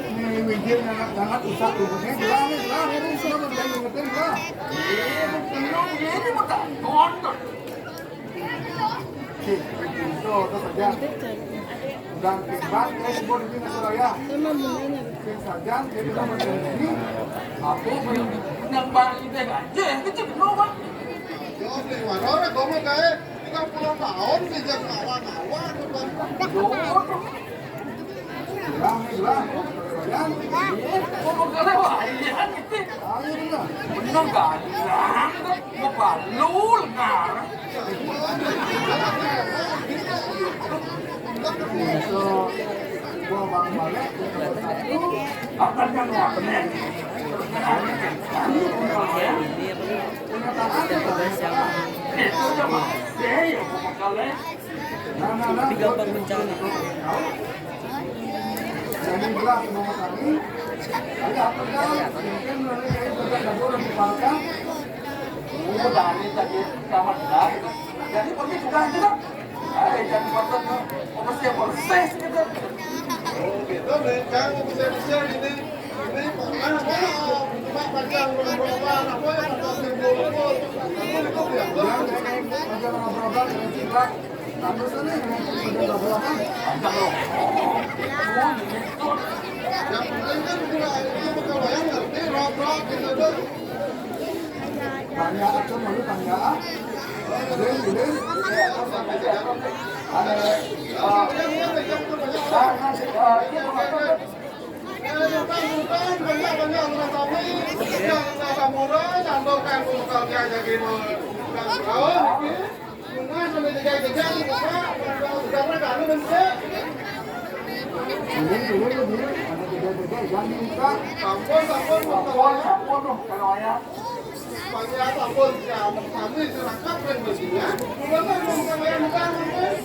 Ini wijil anak-anak usah tuh, ini gelang, ini gelang, ini gelang, ini gelang. Ini bukan kotor. Oke, itu, itu saja. Udah, oke, Bang, eh, buat ini, Mas Suraya. Oke, saja, jadi kita mau ini. Aku belum nang Bang ini aja, yang kecil belum, Bang. Yo, beli warna, orang ngomong kayak tiga puluh tahun sejak kawan-kawan, bukan. Yo, Bang, ini, Bang. Bang. Iya, ngomong kayak, wah, iya, gitu. Ayo, Bang. Bener, Bang. Nah, mau balul, nah. So, gua bang balik, satu. Akan kan wakilnya. Kenyataan itu. Itu aja, Bang. Iya, iya, kalau. Nah, nah, nah. Tapi gampang mencari. Jadi, belah sama kami. Ayo, apa kan? Mungkin melalui kain berkat dapur di Parkan. Oh, dari tadi kamar dah. Jadi pergi sudah aja dah. Ayo, jangan patut tu. Apa sih, apa sih gitu. Oh, gitu, Bang. Jangan apa sih, apa sih ini. Ini pernah, Bang. Cuma panjang, Bang, berapa, apa ya, Bang, Bang, Bang, Bang. Jangan, jangan, jangan, jangan, jangan, jangan. Yang penting kan juga itu pegawai yang ngerti, robrok gitu tuh. Tanya aja malu tanya. Udah, udah. Ada, eh, eh, eh, eh, eh, banyak, banyak orang kami. Yang orang Samura, contohkan bukalnya aja gini. Tahu, gitu. Turun, turun, turun. Ada tiga-tiga, jangan dibuka. Ampun, ampun, ampun, ampun, dong, kalau ayah. Supaya ampun, ya, kami serahkan remisinya. Turun, turun, turun, turun, turun.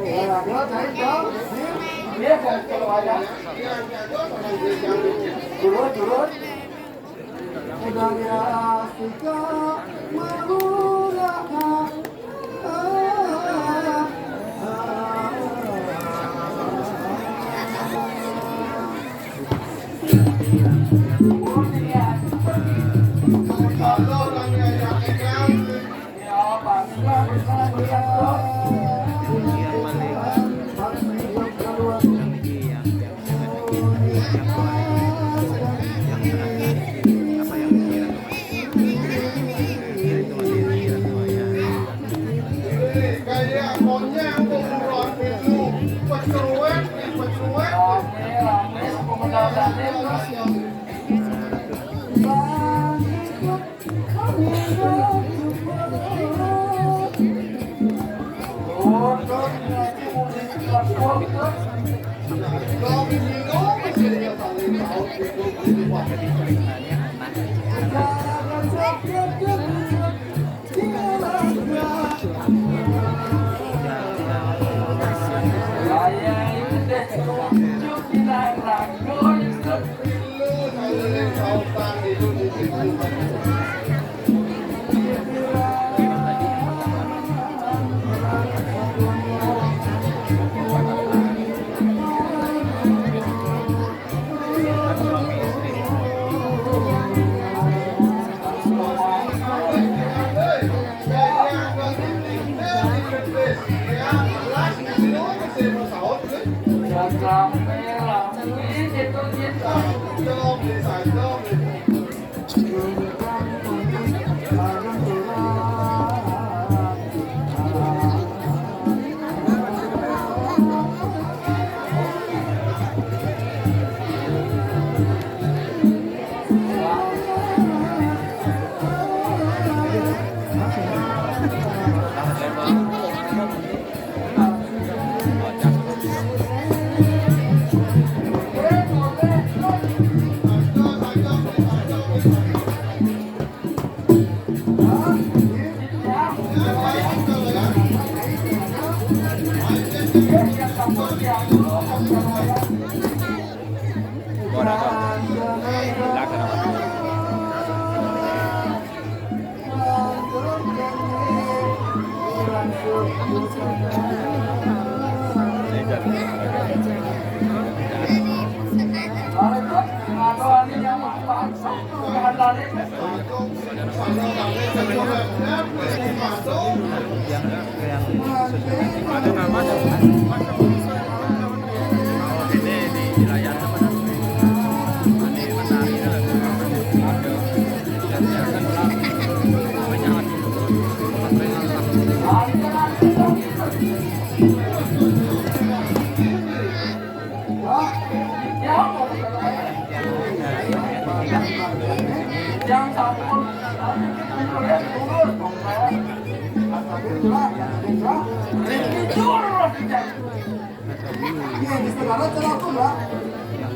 Ya, ada, saya tahu. Iya, kalau ayah. Turun, turun. Kayak monyet, ukuran itu, pecuek, pecuek.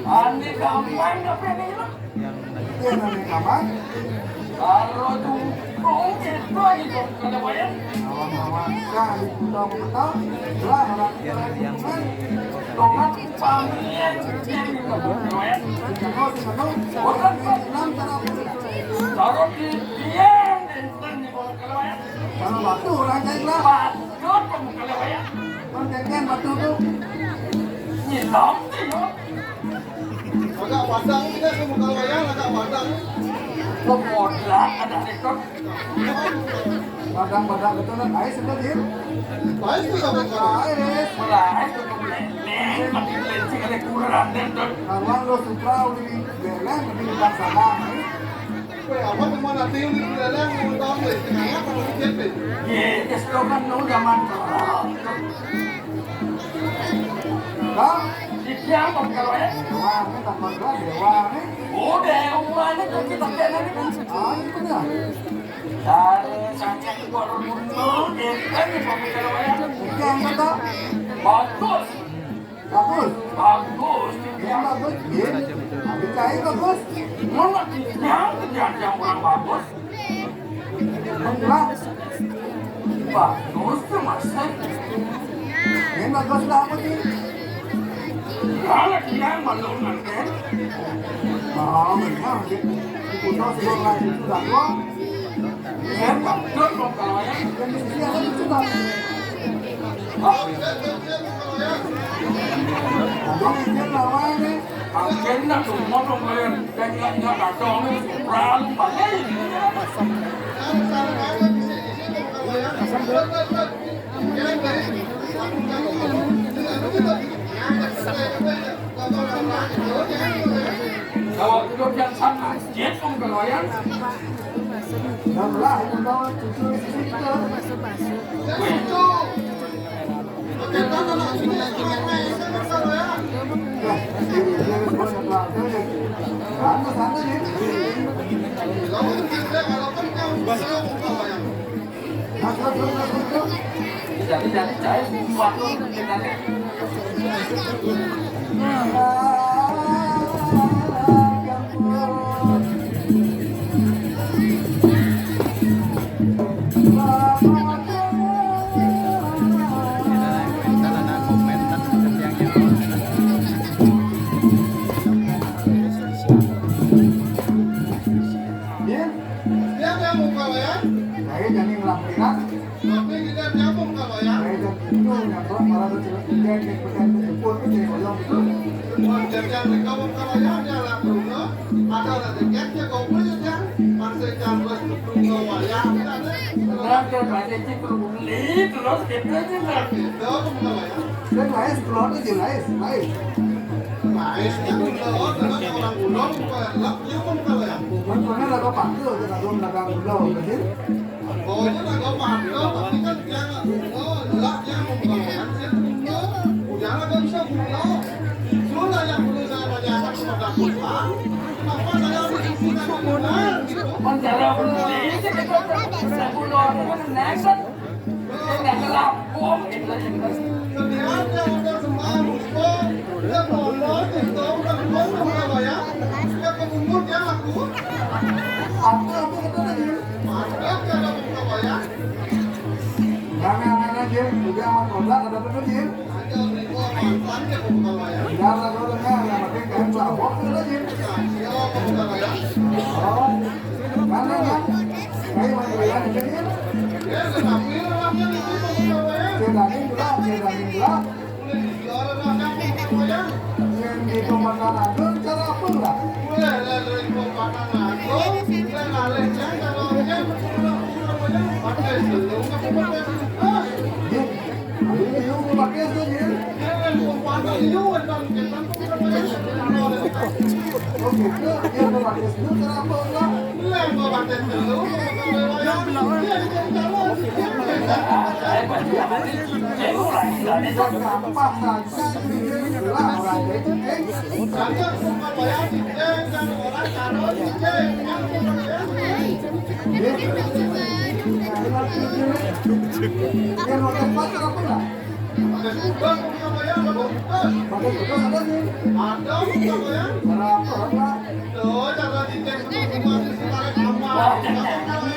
Andi gampang tapi ini lah. Iya, namanya gampang. Kalau jungkung itu Awang-awang sekali pulang petang, lah orang kita lagi komen. Tomat pamit, orang enam cara. Taruh di tiang, kalau batu orang cari lah. Batu, kalau batu tu. Hitam tu. Agak padang ni kan, semua kalau wayang agak padang. Pemoda ada rekod. Padang-padang betul kan? Ais sudah, Jil? Ais tu sama kalau. Ais. Mulai tu boleh. Mati kelinci ada kurang dan tu. Kawan lo suka udah di beleng, mati di sana. Weh, apa teman nanti yang di beleng, mau tahu, weh, kenapa kalau di J P? Ye, dia slogan tu zaman tu. Hah? Di tiang kok kalau ya? Wah, ini tambah berat ya, wah, ini. Udah, rumahnya tuh kita kena ni kan. Ah, ini benar. Dari sangat keluar rumah, dia kan ni kalau ya. Tiang kata. Bagus. Bagus. Bagus. Yang bagus, ya. Habis cahaya bagus. Mana tiang, tiang, tiang orang bagus. Enggak. Bagus tu, Mas. Ini bagus dah apa ni? Kalau dia malu nanti. Oh, benar. Di putus dua belas itu dah dua. Saya tak betul dong kalau yang. Yang di sini ada itu dah. Oh. Abang ini lawan ni. Angken nak semua dong kalian. Dan ingat-ingat kacau ni. Berang pakai. Kalau duduk yang sama, dia pun keloyang. Yang lah, yang bawa cucu di situ. Itu. Dia yang buka ya? Saya jadi ngelampiran. Tapi kita nyambung kalau ya. Saya jadi itu, nyambung malah berjalan tiga, dia berjalan ke jemput, ke jemput, itu. Buat kerja mereka kalau ya, dia langsung, no? Ada rezeki, dia kau beli, ya. Masih kan, bos, belum kau ya, ada. Terus dia balik, itu beli, terus kita juga. Itu, kalau ya. Dia lain, keluar aja, lain, lain. Lain, itu, terus orang gunung, bukan, lah, dia pun kalau ya. Pokoknya lah, kau panggil aja, kalau nggak ada gula, gitu. Oh, itu nggak apa-apa, tapi kan dia nggak, oh, lah, dia mau bawa kan, dia mau, udah lah, nggak bisa pulang. Itulah yang perlu saya tanyakan kepada Bapak. Kenapa saya harus disuruh pulang, gitu? Menjawab, saya pulang, next, saya nggak ngelampung, gitu. Sebenarnya udah semua, Bapak. Dia mau, dia tahu, udah pulang, udah bayar. Dia ke Bungur, dia laku. Apa, apa, apa lagi? Mantap, ya, ada buka bayar. Rame-rame aja, udah sama produk, ada apa, Jil? Ada beli gua, mantan, ya, buka bayar. Udah lah, gua dengar, yang penting kalian mabok, udah, Jil. Iya, buka bayar. Oh, mana, Bang? Ayo, mana bayar, Jil? Ya, udah tampil, orangnya di situ, buka bayar. Saya daging gelap, saya daging gelap. Yang di pemakanan itu cara apa lah? Boleh lah dari pemakanan itu, kita ngalihnya kalau dia pakai dulu, pakai dulu. Iya. Ini yuk pakai itu, ya. Dia kan pemakanan, yuk, kan kita. Oh gitu, dia pakai dulu cara apa lah? Ada, ada. Tuh, cara dicek semua, semua, semua, semua.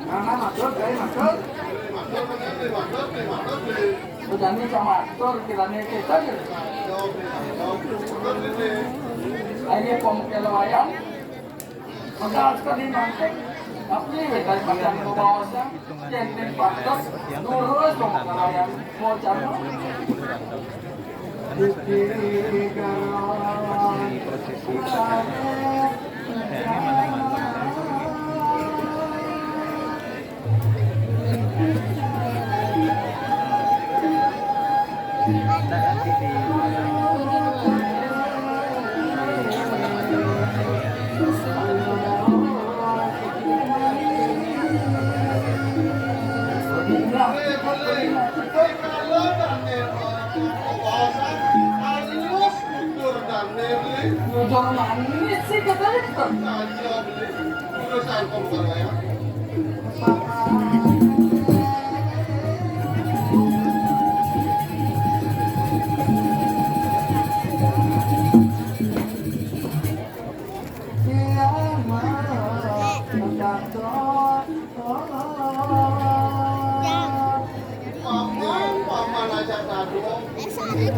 Nah, nah, maksud, saya maksud. Bejani sama atur, kiranya kita gitu. Ayo, pom kelo ayam. Maka sekali nanti, tapi dari panjang ke bawahnya, yang pantas, lurus dong, kalau yang mau cari. Udah manis sih, katanya. Paman, paman aja kado.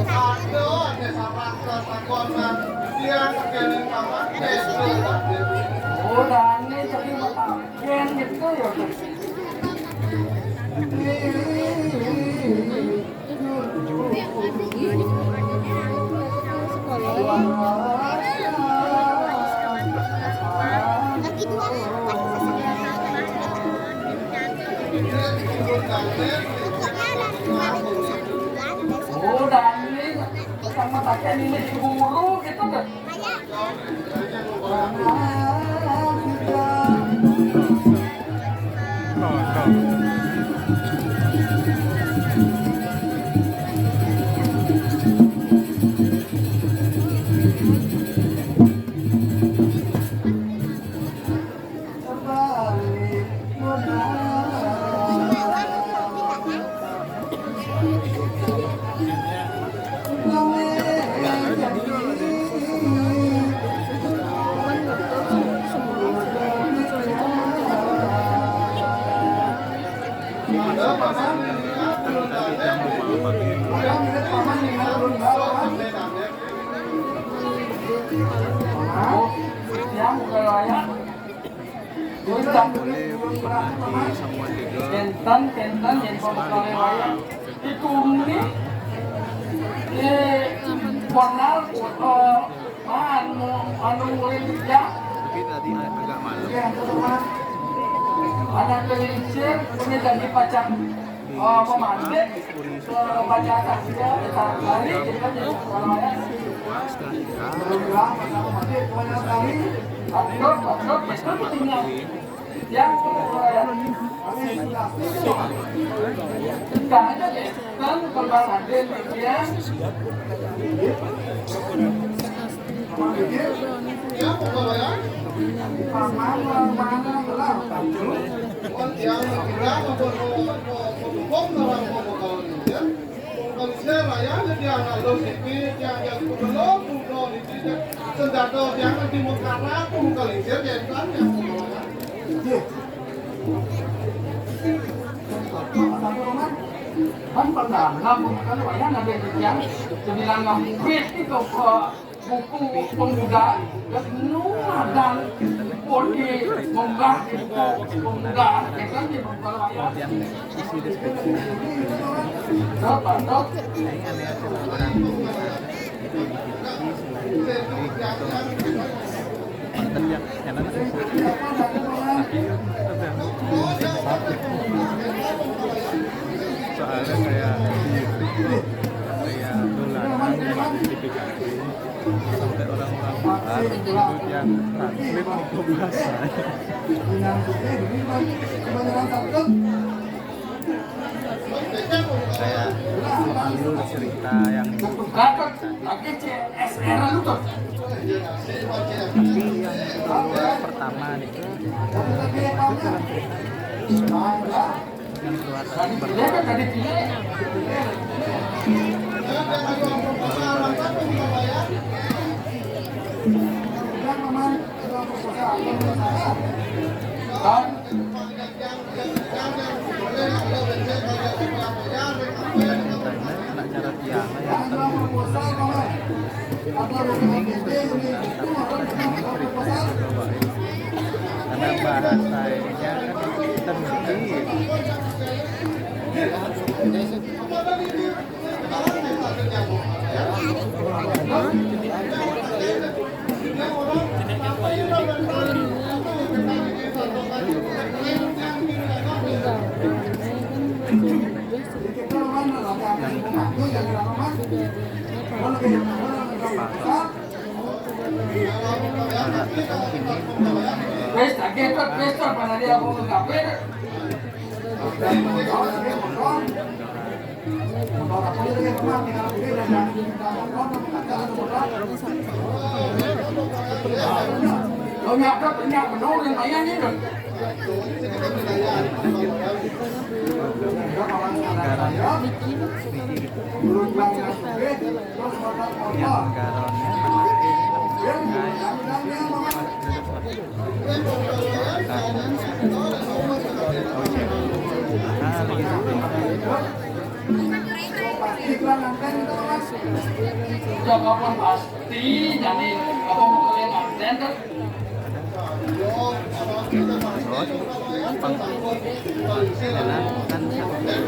Kado ada sama ke sakonan. Dia sekian paman, kado. Udah, ini Yang gitu ya. Oh, Dani, sama pakai ini guru gitu deh. Yang boleh, boleh, semua tiga. Kenten, kenten, yang boleh. Itu ni, eh, kenal, eh, anu, anu, ya. Tapi tadi agak malam. Ya, teman. Anak kecil, punya janji pacar. Oh, pemantik. Baca takbir, kita lari, kita jadi orang lain. Berdoa, kita pemantik, kebanyakan kali. Betul, betul, betul, betul. Yang, eh, enggak ada deh. Kan, kalau ada, ya. Kan pernah, kan ada yang bilang, "Wih, itu kok." Buku pemuda, dan nu ngadan pun di munggah di buku pemuda, ya kan, di buku wayang. Apa, dok? Soalnya saya, saya dolanan, memang notifikasi sampai orang-orang luar itu yang translate ke bahasa. Saya mengambil cerita yang ini. Oke, C S R lu tuh. Tapi yang pertama nih, yang keluar Anak cara tiang yang ini sudah, karena bahasa ininya kan hitam putih. Wes, kaget, wes, mana dia mau ke kafe? Lo nyakap, nyak menurun mayanya dong. Yang garonnya mana? Udah kapan pasti jadi apa mau kalian nganten kan? Terus, pang-, enak, kan, satu.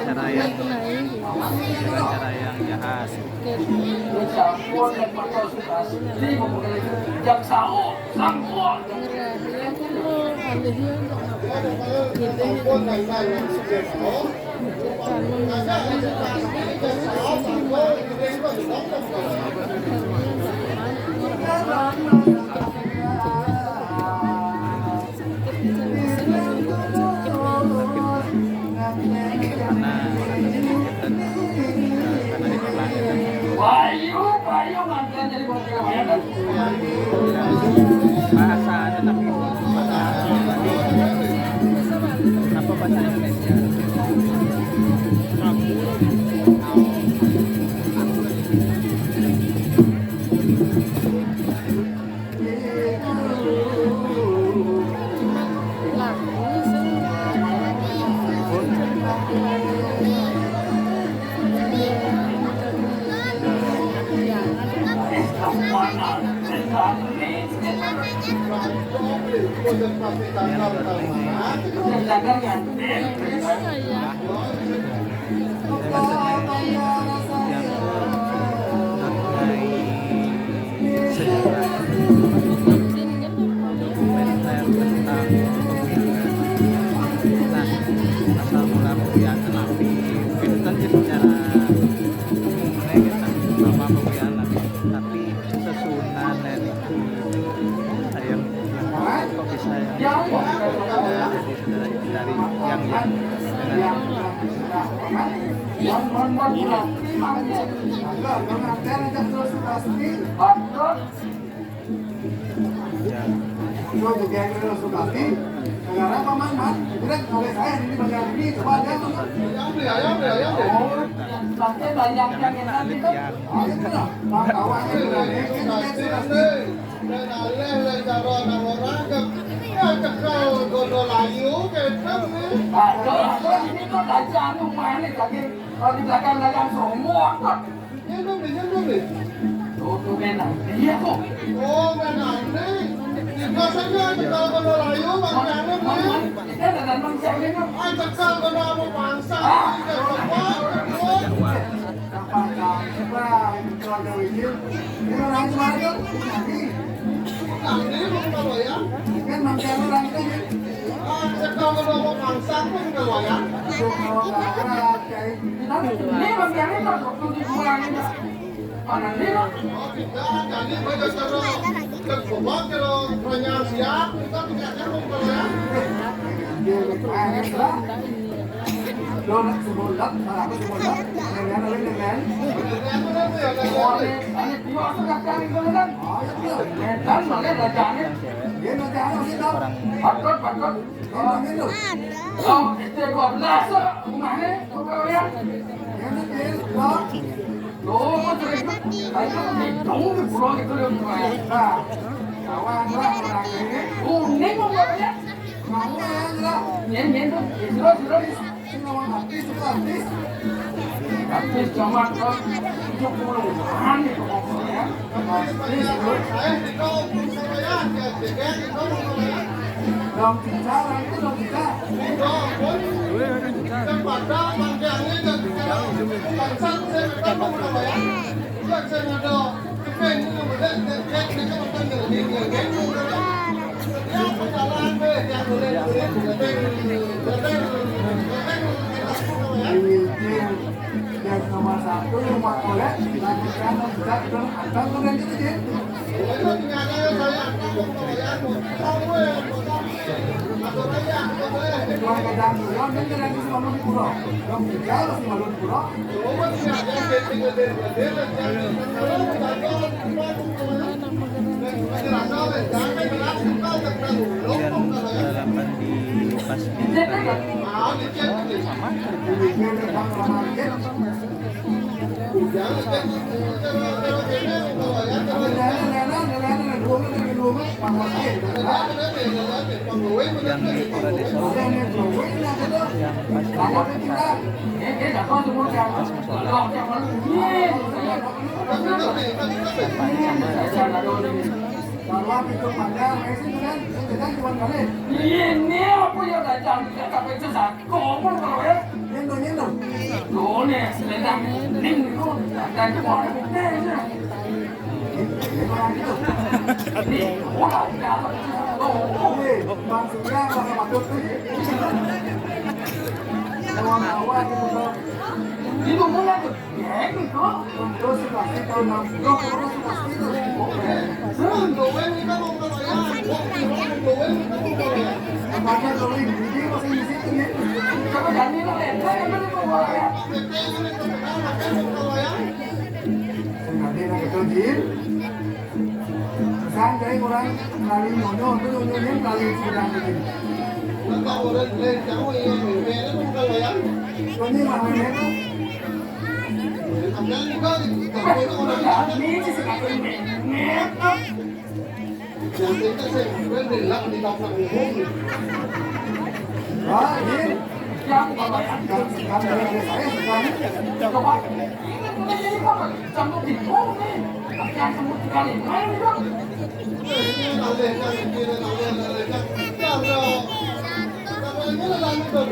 Cara yang, dengan cara yang jahat. Jam sahur, sahur. Karena, karena di Bayu, Bayu, mantan jadi bos. Bahasa ada tapi bahasa apa, bahasa Indonesia? Sejarah, dokumenter tentang pemuyangan. Nah, asal mula pemuyangan napi, pinten ya secara umumnya kita nama pemuyangan napi, tapi sesuunan niki. Yang, yang kok bisa yang, jadi saudara dari yang, yang dengan Itu juga yang terus kasih. Negara apa, Man? Man? Udah, kalau saya ini bagian ini, coba aja, Man. Oh, pakai banyak yang enak gitu. Oh, itu lah. Bang, kawannya juga ini, ini, ini, ini. Dan alih lah cara orang-orang ke, ya, cekal gono layu, gitu, nih. Aduh, aduh, ini kok aja anu manis lagi. Kalau di belakang dagang semua, kok. Nyendung nih, nyendung nih. Tuh, tuh, men. Iya, kok. Oh, men, aneh. Biasanya ada kalau mau layu, bang, aneh, men. Kita ada datang siang ini. Ah, cekal kena sama bangsa. Ah. Ini kan apa? Apa, apa, apa, ini keluarga Wijil. Ini orang cuma ada. Nanti. Nanti, mau kalau ya. Kan, bang, orang itu, ya. Ah, cekal kena sama bangsa, pun kalau ya. Tuh, kalau nggak ada, kayak Ini bang Kiai mah waktu dijualin, Pak. Mana dia, Pak? Oh, tidak. Jadi, pada cara terbuat, kalau pertanyaan siap, kita tidak nyambung, kalau ya. Dia, Pak, Pak. Lo nak sebulan, Pak, aku sebulan. Dengan, dengan, dengan. Dengan apa nanti ya, dengan? Oh, ini, ini dia, aku nak cari, dengan. Oh, iya, iya. Dan, mana bacanya? Dia baca apa sih, Pak? Patut, patut. Oh, itu dua belas, rumahnya, tukang ya. Kuning, rumahnya. Nyen, nyen, tuh. Terus, terus. Habis zaman tahun tujuh puluhan itu pokoknya. Habis itu. Dong bicara itu dong bicara. Yang nomor satu, nomor kolek, lanjutkan, lanjutkan, terus akan, terus lanjut aja. Kalau kadang pulang, kan kadang di Simalungun pulang. Kalau di Jawa, Simalungun pulang. Hujan, eh, delapan di pas di sama. Yang di Kota Desa yang pas di pas musola. Sama, sama. Ini apa ya, datang, kita sampai sesat. Ngomong kalau ya. Nyendong, nyendong. Tuh nih, selendang. Ning, itu, dan itu orang gede, ya. Ini orang gitu. Ini orang gede. Tuh. Nih, Bang Surya, Bang Abdul tuh. Kawan-kawan, gitu, Bang. Itu mulai tuh. Ya, gitu. Terus pasti tahun enam puluh, terus pasti itu. Terus, Sing ade nak keto, Jin. Pesan cai orang lali nyonyo, tu nyonyo ni lali sedang ni. Kau ni mah ni tu. Ni si Yang kita sih, gue bilang di kampung umum. Wah, ini. Yang, yang, yang, yang saya suka. Coba. Ini kan jadi apa? Campur di bawah nih. Yang semut sekali. Main juga. Ini ada yang kiri, ada yang ada yang. Ya, bro. Kalau ini lah, lalu, bro.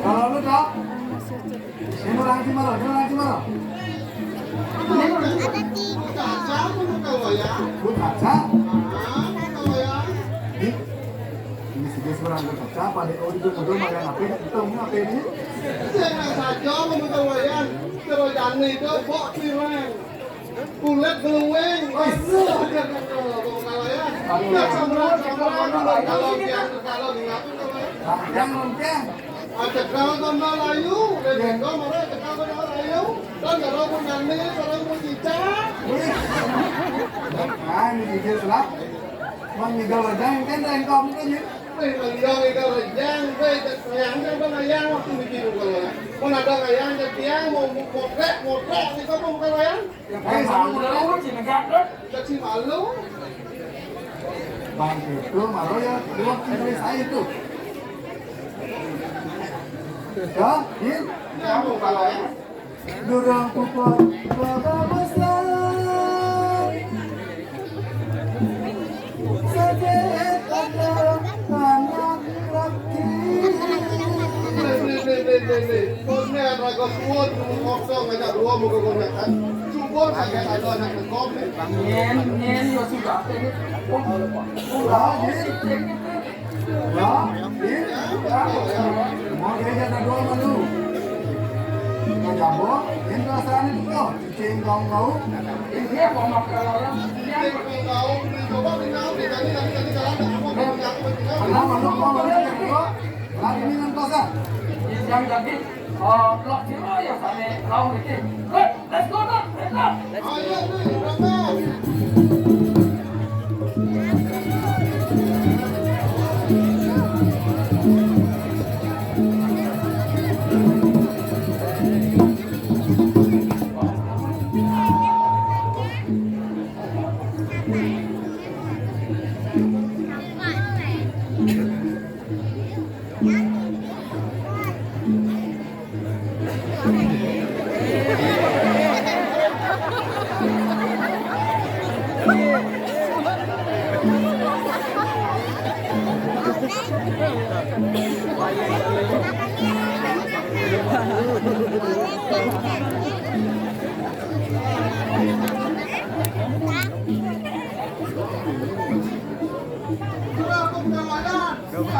Kalau lu tak, ini orang Cimaro, ini orang Cimaro. Lu tak, lu tak, lu tak. Ini si dia seorang berkaca, pada oh itu betul makan apa itu, ini apa ini? Saya saja mau tahu ya, kalau jani itu bok pirang, kulit beluing, waduh, dia kata bok kalau ya, ya samperan samperan kalau dia kalau di ngaku kalau ya. Yang mungkin. Ada kalau tambah layu, dan yang kau marah ada kalau tambah layu, dan kalau pun jani, kalau pun cicak. Wih. Nah, ini dia selah. Mang Migal Rajang kan lain kamu kan ya? Weh, Mang Migal Rajang, weh, sayang kan bang ayang waktu bikin kalau ya. Mau ada ayang ke tiang, mau mau trek, mau trek, kita mau bukan ayang. Ya, eh, sama udah lewat sih negara. Kita sih malu. Bang itu malu ya, dua kali saya itu. Ya, ya. Ya, mau kalau ya. Durang puput bababasa. Sadek ada anak laki. Nih, nih, nih, nih, nih. Kau ni raga suwun, kosong aja dua muka kau ni kan. Subur saja ada anak kau ni. Nyen, nyen, ya sudah. Wah, ini. Ya, ini. Mau dia jaga dua malu. Kau jambok, ini perasaan itu kau. Cing kau kau. Ini apa makan orang? Cing kau kau. Coba tinggal di tadi, tadi, tadi jalan, tak apa, tinggal, tinggal. Kenapa lu mau balik ke gua? Lagi minum kosan. Yang jadi, oh, blok sini ya, sana, kau ini. Hei, let's go, Dok. Let's go. Ayo, nih, berangkat.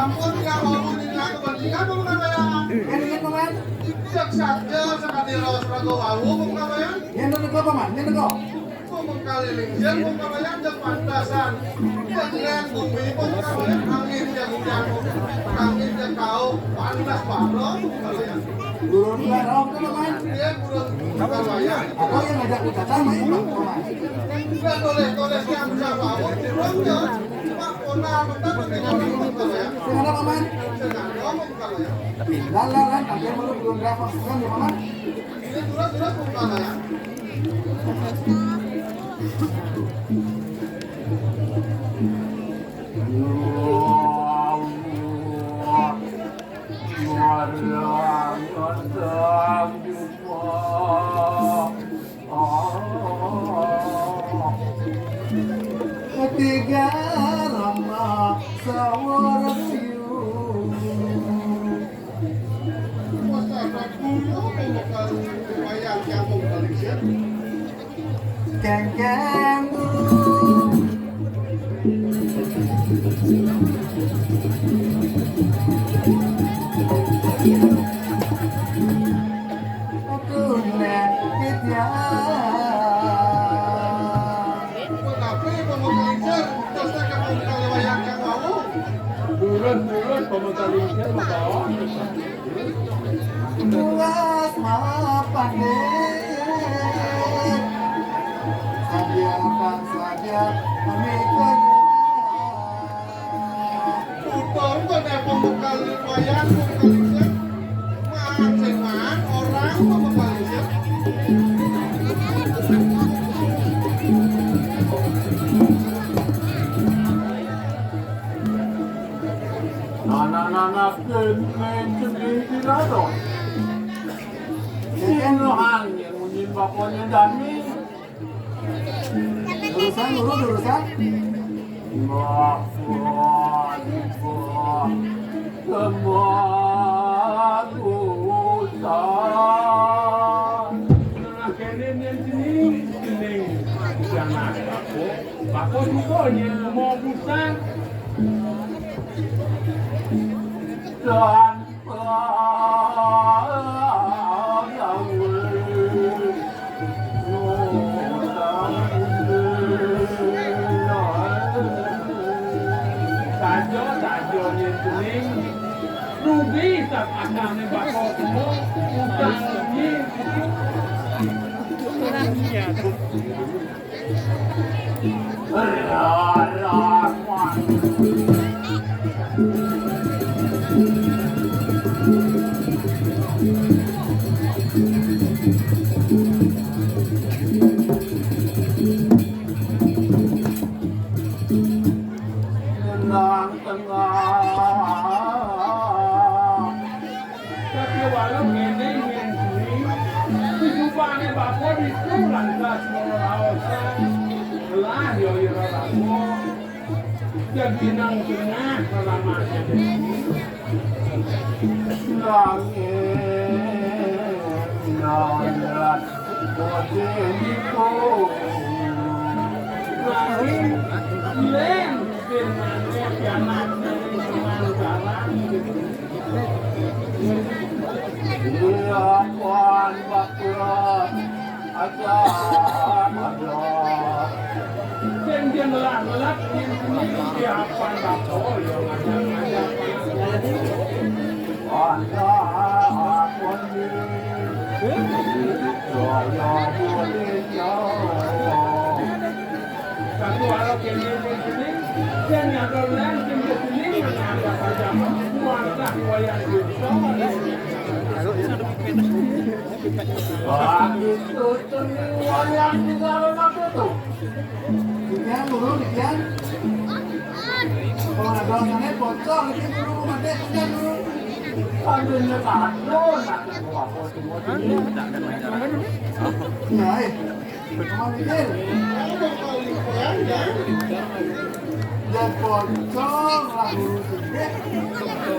Ampun, ya, bangun ini aku bandingkan, bangun apa ya? Ini, ini, Paman. Yang saja sekali lo serago wau, bangun apa ya? Yang dulu kau, Paman, yang dulu kau. Kali lingsir, pungkalayan jeung pantasan. Dengan bumi, pungkalayan angin jeung hujan. Angin jeung kau, panas bareng, pungkalayan. Burung garong tuh, Paman. Iya, burung, pungkalayan. Apa yang ngajak kita sama itu, Paman? Enggak, toleh-toleh siang sama, burung ya. Pak, pona, bentar, bentar, pungkalayan. Sing ada, Paman? Sing ada, pungkalayan. Lan, lan, lan, tapi yang belum, belum berapa, bukan ya, Paman? Ini terus, terus, pungkalayan. Tiga rama sawara. Masyarakat dulu, kalau wayang kampung Malaysia. Keng-keng dulu. Aku lihat kita. Tapi pemukul lingsir, terus ke pemukul wayang yang mau. Turun, turun, pemukul lingsir, membawa. Luas mapan deh. Saja kan saja, pamit saja. Putar kan ya pemukul wayang, pemukul lingsir. Maan sing maan, orang pemukul lingsir. Nah, nah, nah, nah, kene, kene, kene, dong. Ini hanya munyi bakone Dani. Lurus, San, lurus, lurus, San. Bakone, bakone, kemagusan. Nah, kene, nen, sini, sini. Jangan, bakone. Bapa juga nyen mau busan. Dan saja, saja nyen kuning. Rugi tak akan bapa semua. Utang ini. Tenang, tenang. Tapi walau ngene, ngene kuwi, dijupane bapa ditu lantas ngelaosan. Lah, yo, yo, bapa. Jadi nang tengah lama jadi. Nangis, nangis, bodoh itu. Nangis, lem, firman, kiamat, nangis, nangis, nangis. Iya, Tuhan, Bapak. Aja, aja. Sing dia ngelak-ngelak, ini siapa, Bapak? Oh, ya, ngajak-ngajak. Aja, aja. Saya boleh jawab. Satu arah kene sini, dan yang lain sini sini, ada saja. Warna wayang itu. Wah, itu tuh wayang di dalam apa tuh? Ikan dulu, ikan. Kalau ada sana bocor, ikan dulu, mati, ikan dulu. Ambilnya satu, satu, dua, dua, dua. Ya, eh. Dan pocong lah guru segede.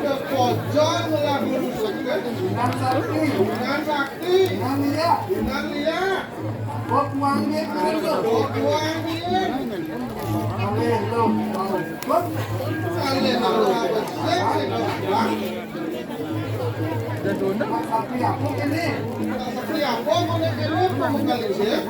Dan pocong lah guru segede. Inang sakti. Inang sakti. Inang lia. Inang lia. Kok buang dia keren tuh. Kok buang dia. Alih lu. Kok? Alih lu. Sapi apa ini? Sapi apa? Mau naik ini, mau kali sih?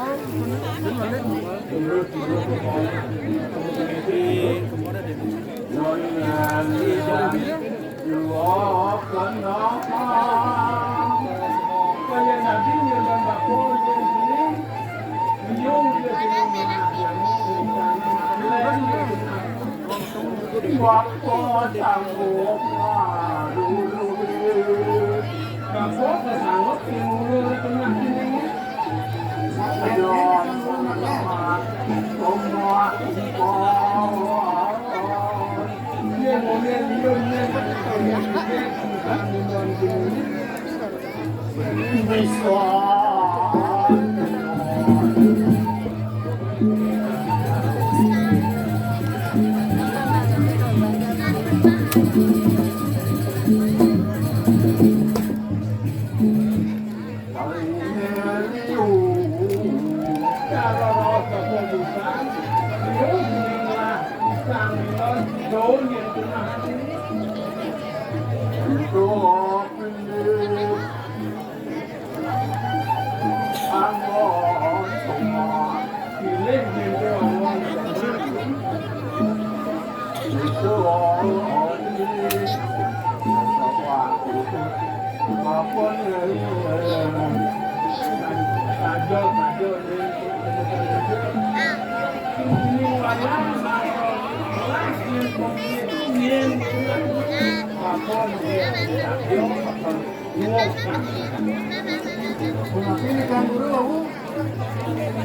Kunapi ni Kang Guru,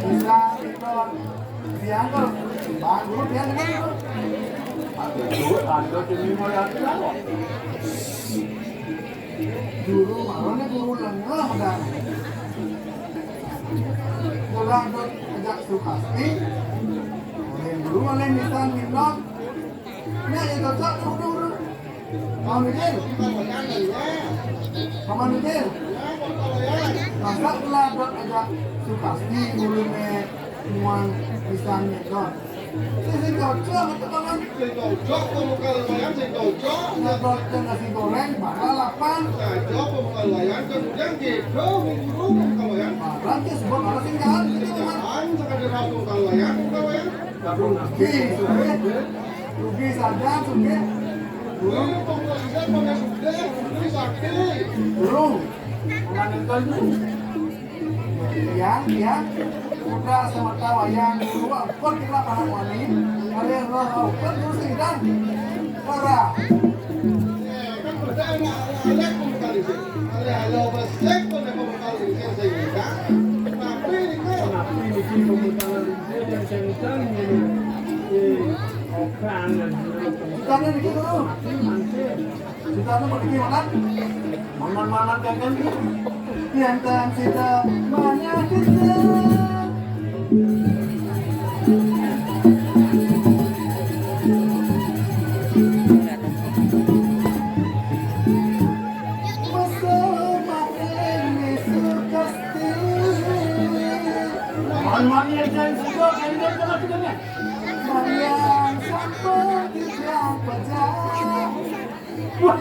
bisa ikut diantar Bang Guru, dia dengar. Ada tuh, ada tuh, ini mau lihat apa? Guru, maroné guru lengeh dah. Ulah dot ajak Sukasti, oleh guru, oleh nisan minot. Nya, ya cocok tuh, guru. Paman Ujil. Paman Ujil. Masa ulah dot ajak Sukasti, guru né muang nisan minot. Sing cocok atuh, Paman. Sing cocok pemuka lumayan, sing cocok. Ngadot jeung nasi goreng, bakal lapan. Cocok pemuka lumayan, kemudian gitu, minggu pemuka lumayan. Barang téh sebut barang sing jalan gitu, Paman. Jalan, sakadér pemuka lumayan, pemuka lumayan. Rugi, sugih. Rugi saja, sugih. Ini pemuka lumayan, pemuka sugih, rugi sakti. Durung. Paman Ujil dulu. Yang, yang, udah semata wayang dulu, ampun kita para wani, kalian roh, ampun dulu sih, dan, ora. Kan beda anak, anak pun kali sih. Kali halo besek pun ada pun kali sih, sehingga, tapi ini kan. Tapi ini sih pemutaran sih yang kencang ini. Eh, okan dan. Bukannya begitu. Kita tuh pergi makan. Mangan-mangan kangen. Pian tan sida mana kita. Masa makan Sukasti. Mangan-mangan yang jangan suka, kangen tengah-tengahnya. Mangan sampai tidak pecah. Wah,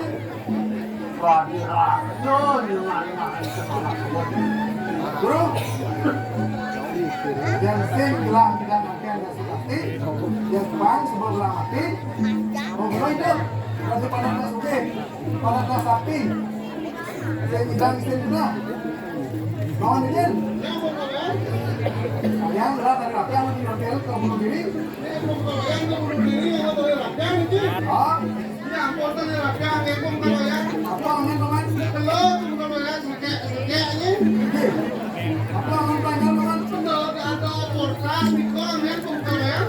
ragu-ragu dengan main semangat. Bro, yang sing bilang tidak makan nasi pasti, yang bang sebelum bilang mati, mau bro hidup, masih pada nasi sugih, pada nasi sapi, yang bilang istri juga. Lawan Didin. Yang berat dari rapi yang lebih hotel ke bunuh diri. Yang bunuh diri yang boleh rapi, Didin. Oh. Ya ampun, tadi rapi yang ngepung kalau ya. Apa angin, Paman? Belum, kalau ya, sakit, sakit ini. Apa angin panjang, Paman? Betul, ada podcast di kong, ngepung kalau ya.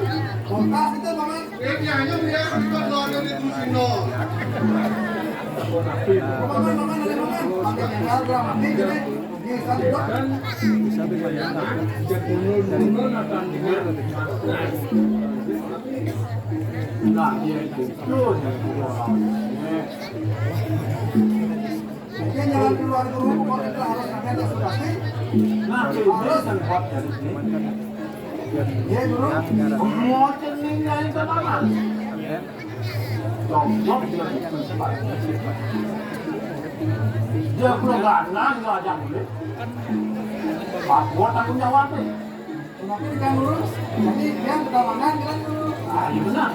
Podcast itu, Paman? Ini hanya dia, itu doang dari Tusino. Paman, Paman, ada Paman. Pakai channel, Paman. Ini, ini. Mungkin jalan keluar dulu, pokoknya kita harus ada yang sudah. Nah, harus. Iya, dulu. Mau cening dari mana? Jomblo dia itu sempat. Dia perlu gana, dia ajak boleh. Pak, buat tanggung jawab nih. Tapi di Kanguru, jadi dia keamanan kan dulu. Ah, iya benar.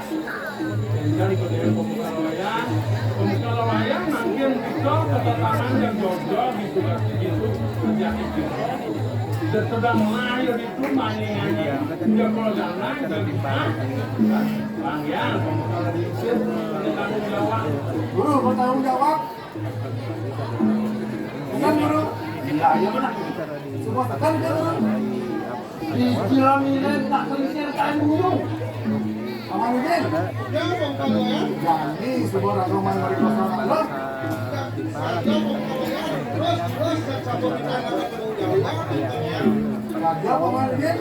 Jadi kalau dia pembuka lawayan, pembuka lawayan mungkin kita kedatangan yang jauh-jauh gitu, gitu, kerja itu. Dan sedang melahir itu mainannya. Dia kalau jangan, jadi, ah, Bang Yan, pembuka lawayan, dia tanggung jawab. Guru, bertanggung jawab. Iya, Guru. Iya, iya benar. Semua tekan, Guru. Istilah ini tak terlihat kain gunung. Paman Udin. Ya, Bang Paman. Jadi, sebuah rangkuman dari kosong, loh. Saja, Bang Paman. Terus, terus, dan satu kita nggak ketemu jauh. Saja, Paman Udin.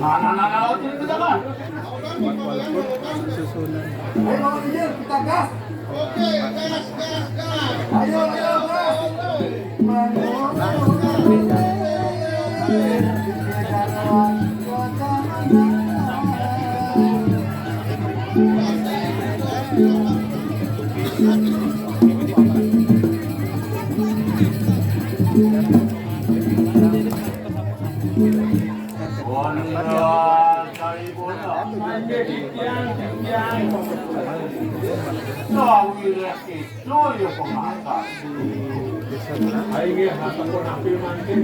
Nah, nah, nah, nah, itu, itu, Bang. Susunan. Ayo, Bang Udin, kita gas. Oke, gas, gas, gas. Ayo, ayo, gas. Sawi lek itu ya pemakan. Ayo, nggih, sampun napi mangkin.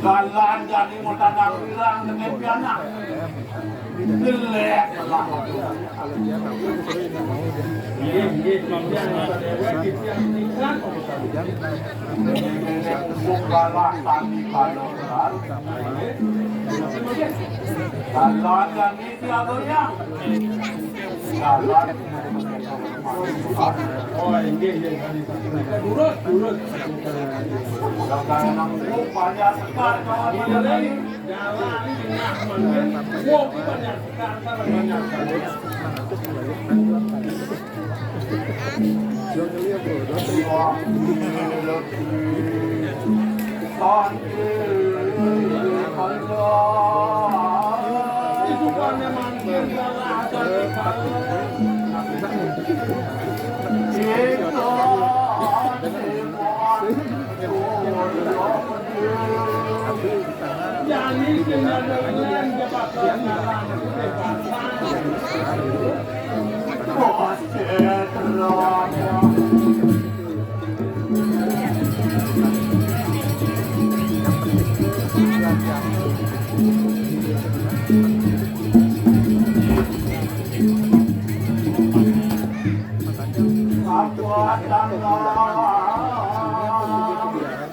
Jalan jani mau tandang wirang dengan pianak. Jelek lah. Nggih, nggih, sampeyan mata dewek, titiang tingkat. Bukalah tadi kalau. Jalan jani pianak goyang. Jalan. Oh, inggih, inggih. Durus, durus. Jalan ini tengah mangkin. Wong banyak sekar, banyak sekar.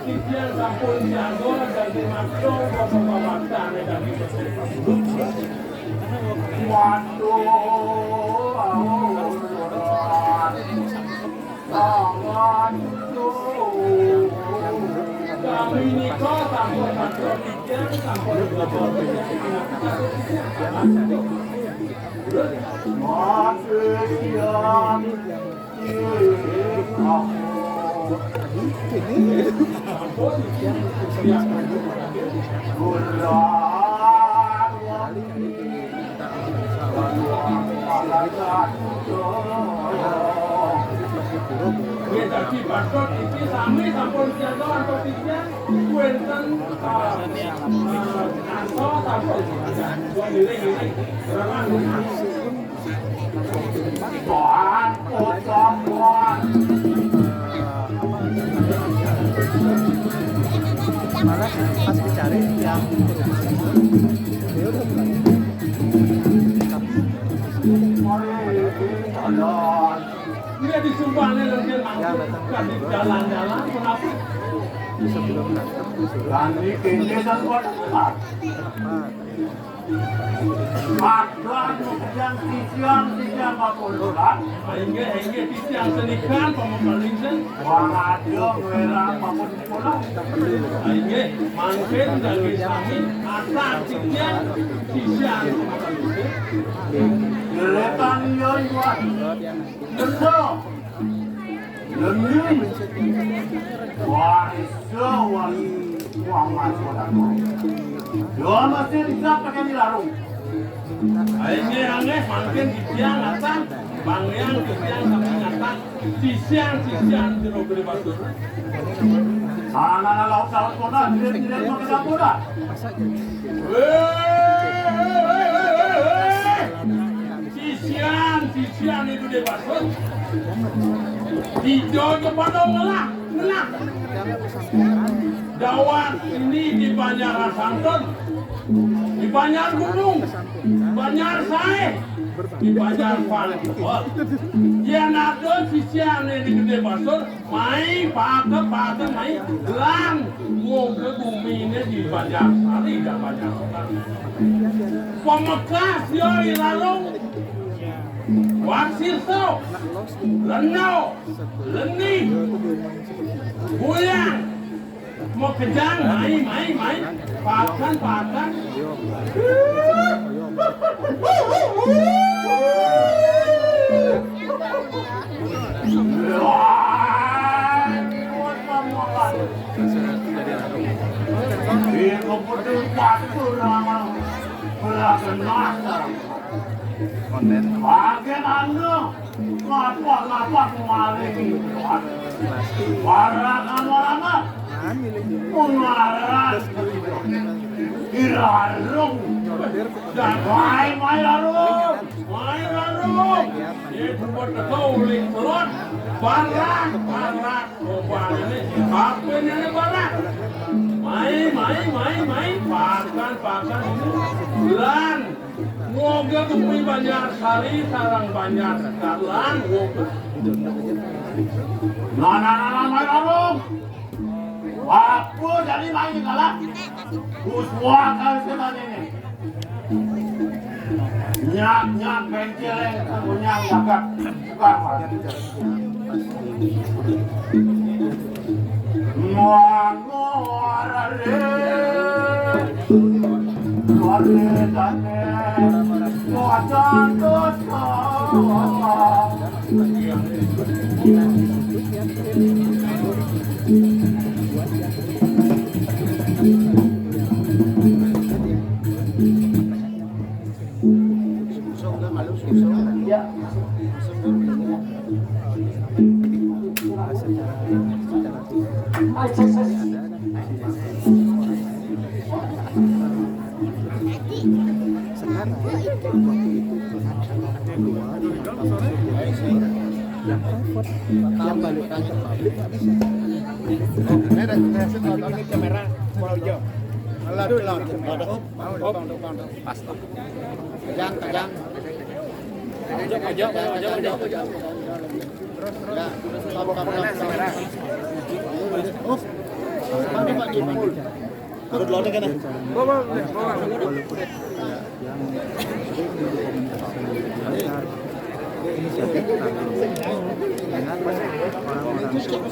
Titiang sampun siaga dadi maksa, bapa-bapa dadi. Waduh. Kami nika sampun maksa titiang, sampun. Masih siang. Nggih, dadi patut iki sami sampun sianto antuk titiang wénten, eh, eh, anto sampun. Ngiring-ngiring. Malah pas dicari yang produksi itu, dia udah mulai. Tapi ini disumpah nih, lagi ya, datang ke jalan-jalan, kenapa? Sebelum datang disuruh. Dan ini kayaknya dan kuat. Tepat. Padahal yang titiang, titiang pamunduran. Inggih, inggih, titiang senikan pamunduran. Wong aja ngelarang pamunduran. Inggih, mangkin daging sami, atan titiang, titiang. Deretan iya, iya. Bener. Leni. Wah, iso, wah. Wah, Mas, wah, wah. Yo, mesti bisa pakai dilarung. Ayo, nggih, nggih, mangkin titiang ngatan, Bang Yang titiang sami ngatan, sisian, sisian, jero gede batur. Anak-anak laut-laut kota, jilat-jilat pakai dapur dah. Wéh, wéh, wéh, wéh, wéh, wéh. Sisian, sisian itu di pasar. Ijo aja pada ngelah, ngelah. Dawat ini di Banjar Santon, di Banjar Gunung, Banjar Saé, di Banjar Paling Jebol. Yén ada sisian di Gedé Pasar, mai, paké, paké, mai, lan, moga guminé di Banjar Sari, dah Banjar Sari. Pamekas, ya, Ilalung, Warsito, Leno, Leni, Buyang, Makejang, mai, mai, mai. Pakan, pakan. Ini kebetulan waktu orang belakangan. Konten. Bagian anu. Ngapa-ngapa maling. Para kamu anak. Mengarah. Dirarung. Dan main, main larung. Main larung. Ini buat betul, uling telur. Barak, barak. Rupanya ini, apa ini barak? Main, main, main, main. Pakan, pakan. Bulan. Moga bumi Banjar Sari sareng Banjar Sekarlan, moga. Nah, nah, nah, nah, main larung. Waktu jadi main kalah. Uswa kalau setan ini. Nyak, nyak, bengkeleng, punya jagat. Bukan, Pak. Yang balik kantor pabrik nggak bisa. Ini kamera Pulau Hijau. Alah, alah, alah. Pas. Kejang, kejang. Ojo, ojo, ojo, ojo. Ya, stop, stop, stop, stop. Oh, stop, Pak, di Pak. Baru duluan kan? Bawa, bawa, bawa. Inisiatif kami dengan orang-orang melihat.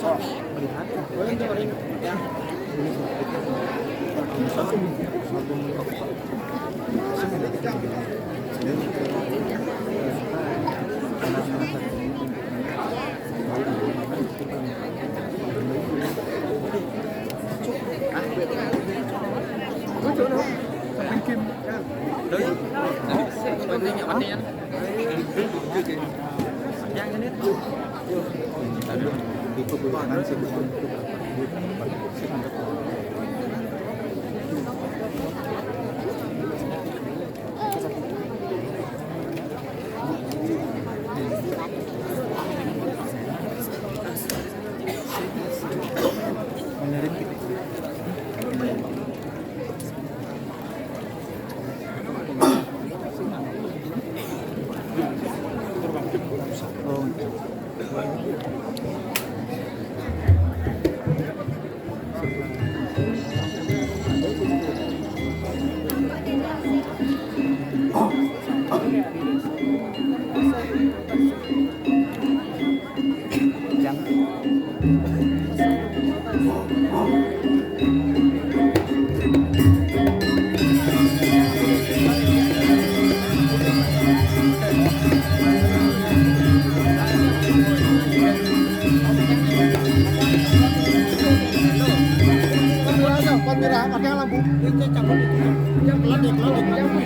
Kamera, ada yang lampu. Itu cabut itu. Yang pelan deh, pelan deh.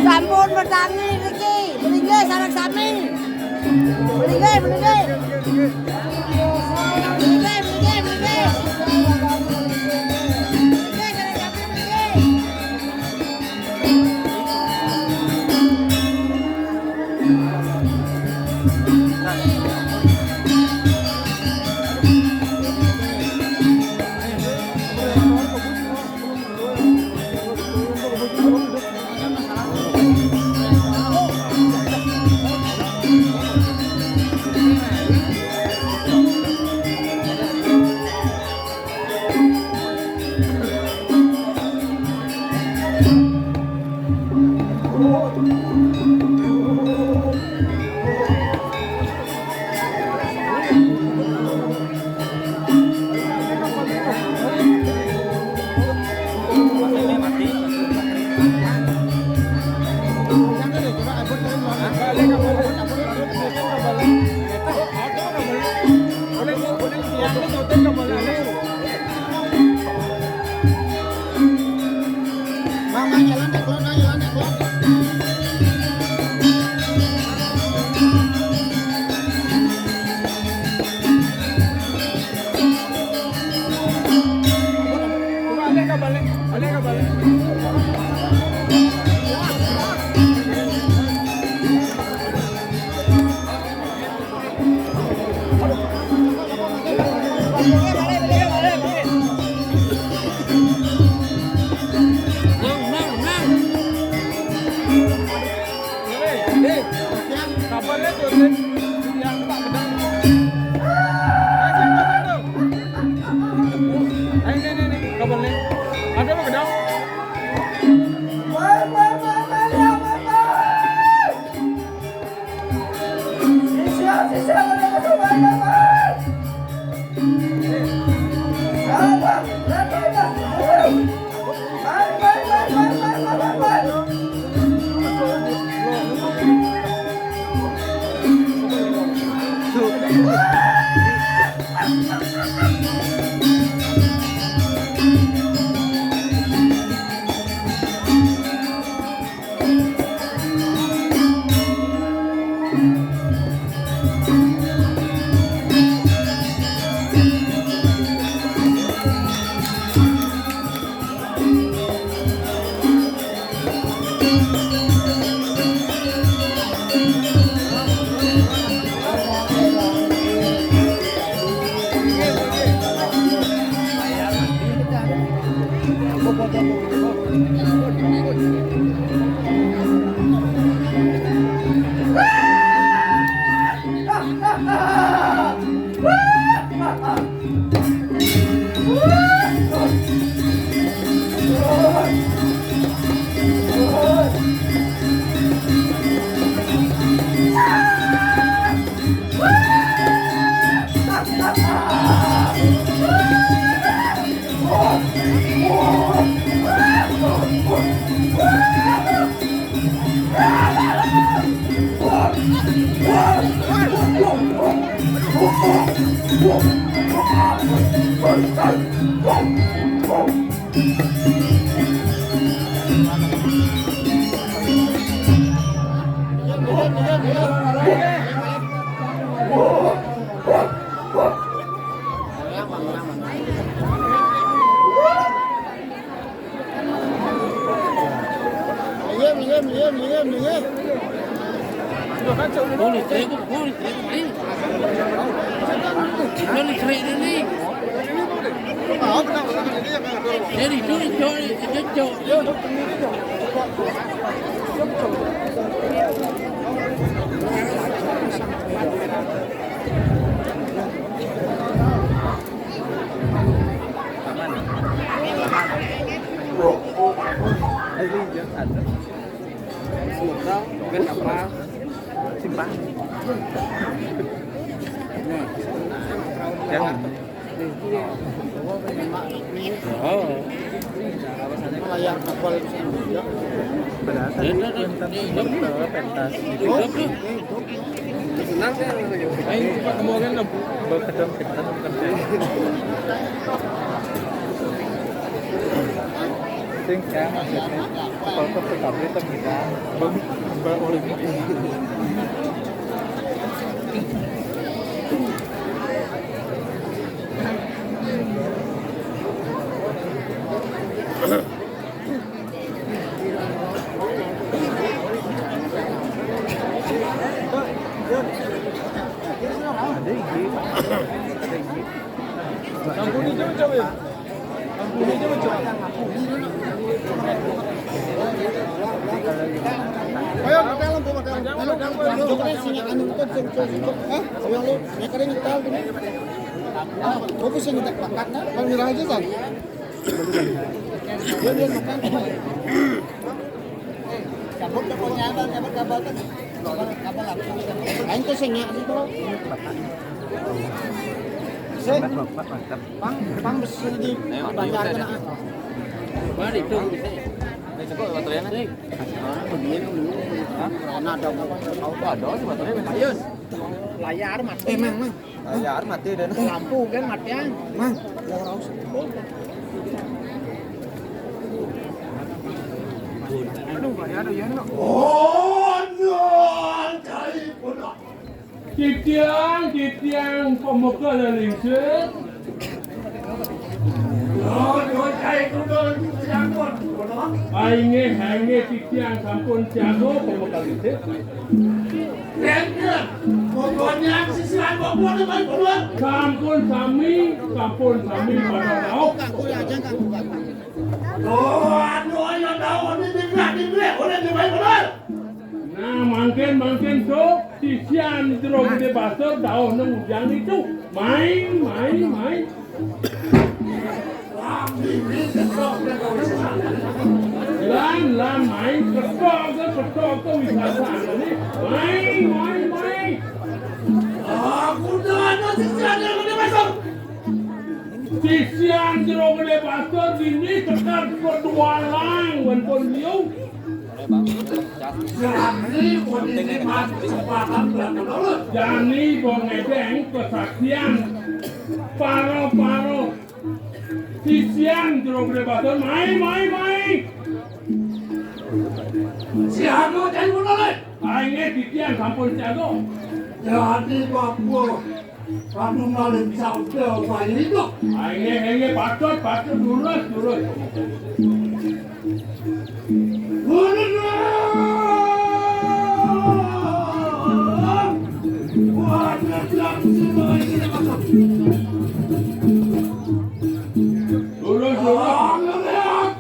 Sampun matangi niki. Melinggih sareng sami. Melinggih, melinggih. Melinggih, melinggih, melinggih. Melinggih sareng sami, melinggih. Simpang. Jangan. Oh. Layar kapal. Pentas. Pentas. Senang ya. Ayo, cepat, kamu kan, Om. Bawa ke dalam, kita nonton. Sing kan, maksudnya, apa-apa P K B kan kita, Bang, Bang Oliver. Ayo, hotel, hotel, hotel. Hotel, hotel. Hotel, hotel. Hah? Ayo, lu. Yang kering hotel gini. Ah, gua bisa minta pakat, nah. Bang Mira aja, Bang. Dia, dia makan. Cabut, cabut, nyamar, nyamar, kabel, kan. Kabel, kabel, kabel. Lain tuh, saya nyak, sih, bro. Saya, pang, pang besi di bagian kena. Mari, tuh, bisa. Ini coba baterainya, nih. Hah? Corona ada apa? Ada, baterainya, Mas. Ayo. Layar mati. Eh, Mang, Mang. Layar mati dan lampu kan mati, ah. Mang, ya, raus. Aduh, gak ada, ya, no. Oh, no, cai pun. Titiang, titiang, pemuka dan lingsir. Ainge, ainge, titiang sampun siaga pemekal isih. Sampun sami, sampun sami pada rauh. Nah, mangkin, mangkin, Cuk, sisian Jero Gedé Basur dauh nang ujang niku. Main, main, main. Lan, lan, main, ketok, ketok, ketok, wisata ini. Main, main, main. Aku udah ada sisian yang udah masuk. Sisian Jero Gedé Basur dini tekan petualang, wénten liu. Jani bongedeng kesaksian. Paro-paro. Sisian Jero Gedé Basur, mai, mai, mai. Siaga, jani mulai. Ainge titiang sampun siaga. Jani, Bapak. Kamu maling sauda bayi itu. Ayo, ayo, patut, patut, lurus, lurus. Lurus, lurus. Wah, dia bilang sini lagi. Lurus, lurus. Ah, ngeliat.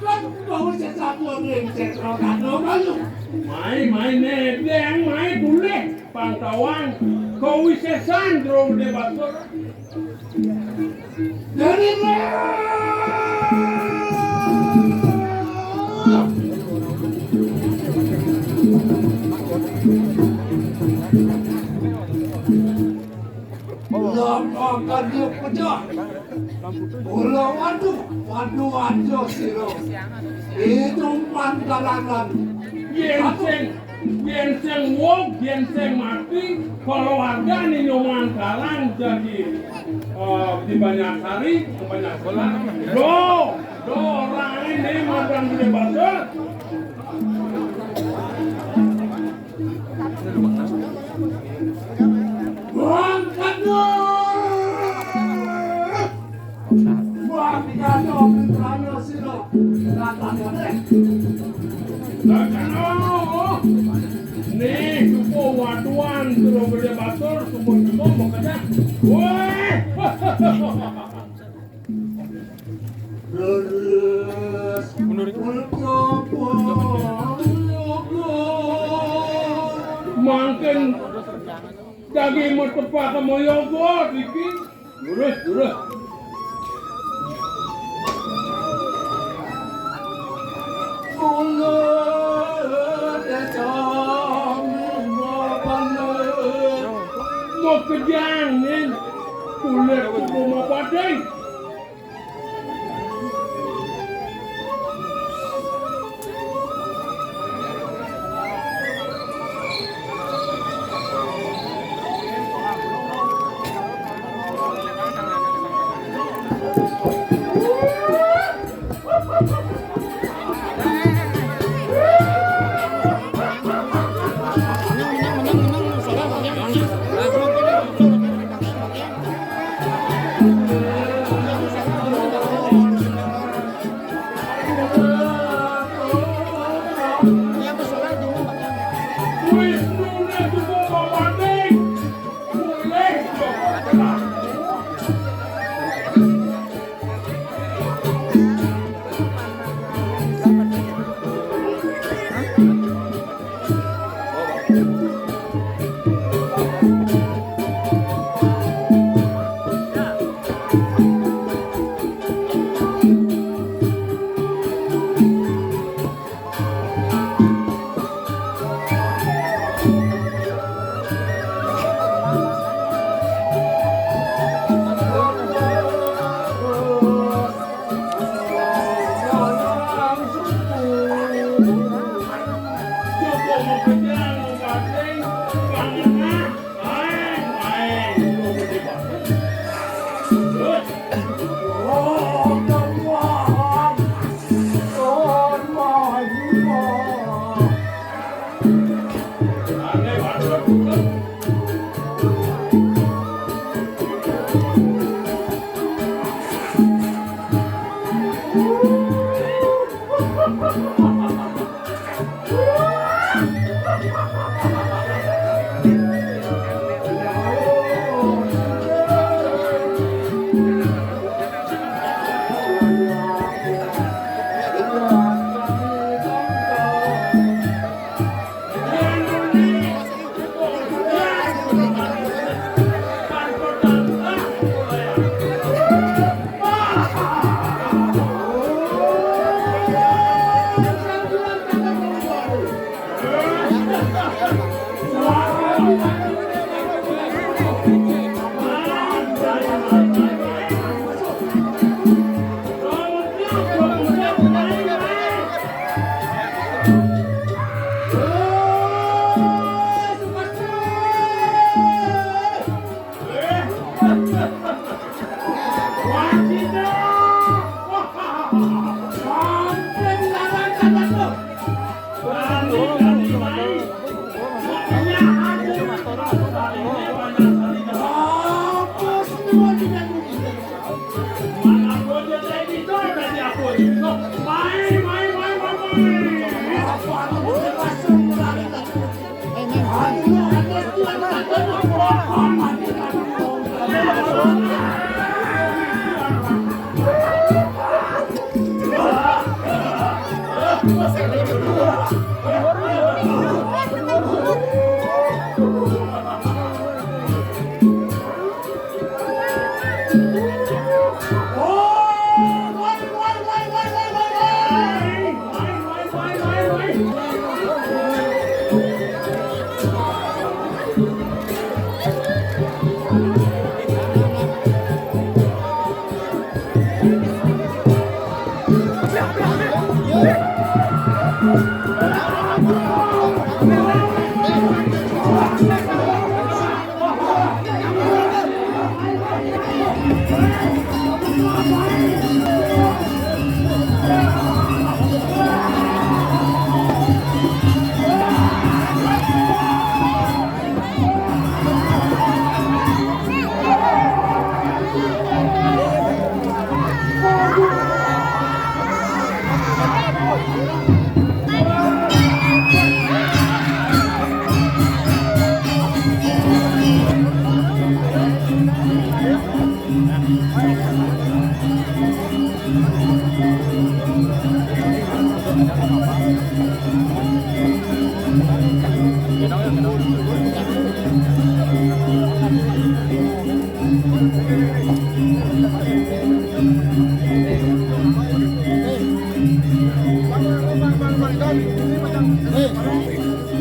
Kau sesuatu yang saya terangkan, kau malu. Mai, mai, nih, dia yang mai, boleh. Pangkawang, kawisésan Jero Gedé Basur. Dari Lampa kadya pejah. Kula waduh, waduh aja sira. Itu pantalanan. Yén sing, yén sing wong, yén sing mati, keluargane Nyoman Karang dadi, eh, di Banyarsari, ke Banyarsari. Do, do, orangane madan Gedé Basur. Nih, suku waduan, suku Gedé Basur, suku, suku mau kerja. Weh. Leres. Mundur. Mangkin daging mau tepak sama yogot iki. Lurus, lurus. Mau kejang, nih. Kulit kudu mau padeng.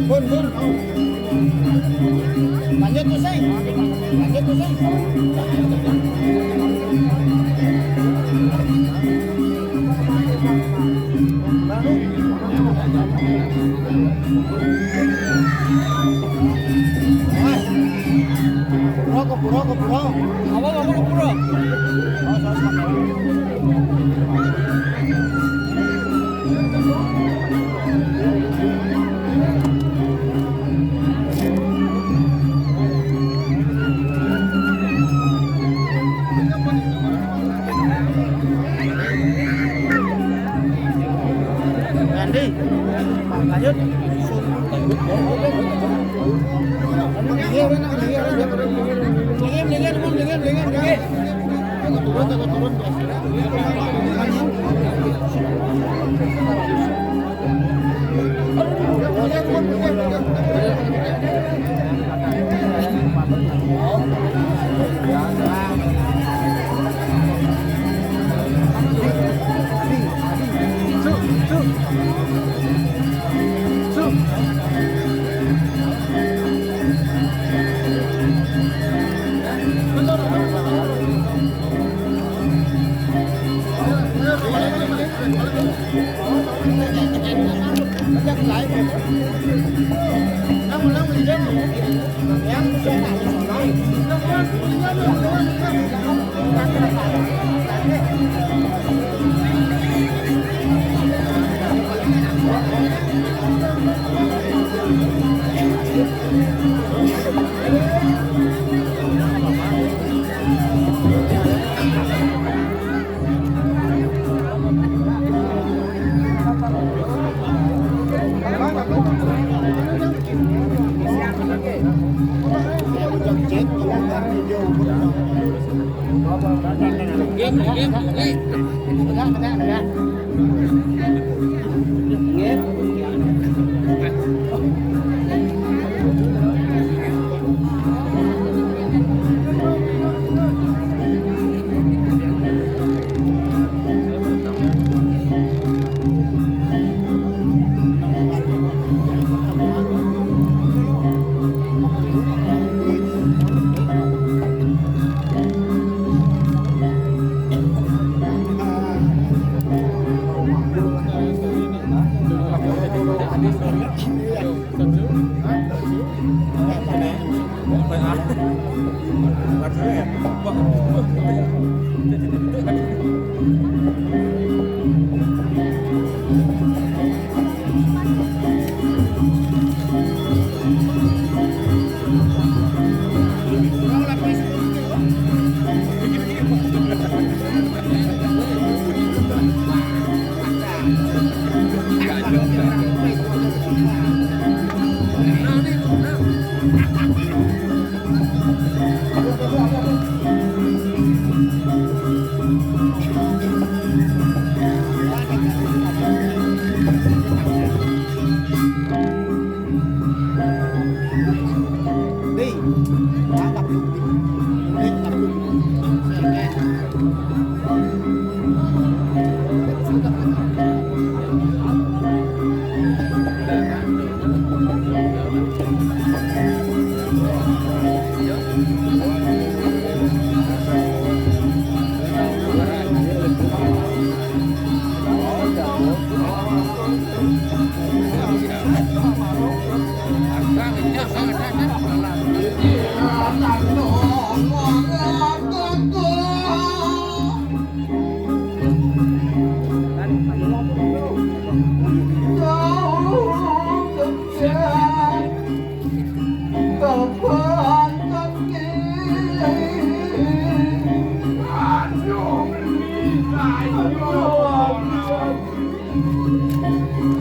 Bun, bun. Lanjut tuh, Seng. Lanjut tuh, Seng. Puro, kepuro, kepuro. Apa, apa, kepuro? Andi, lanjut.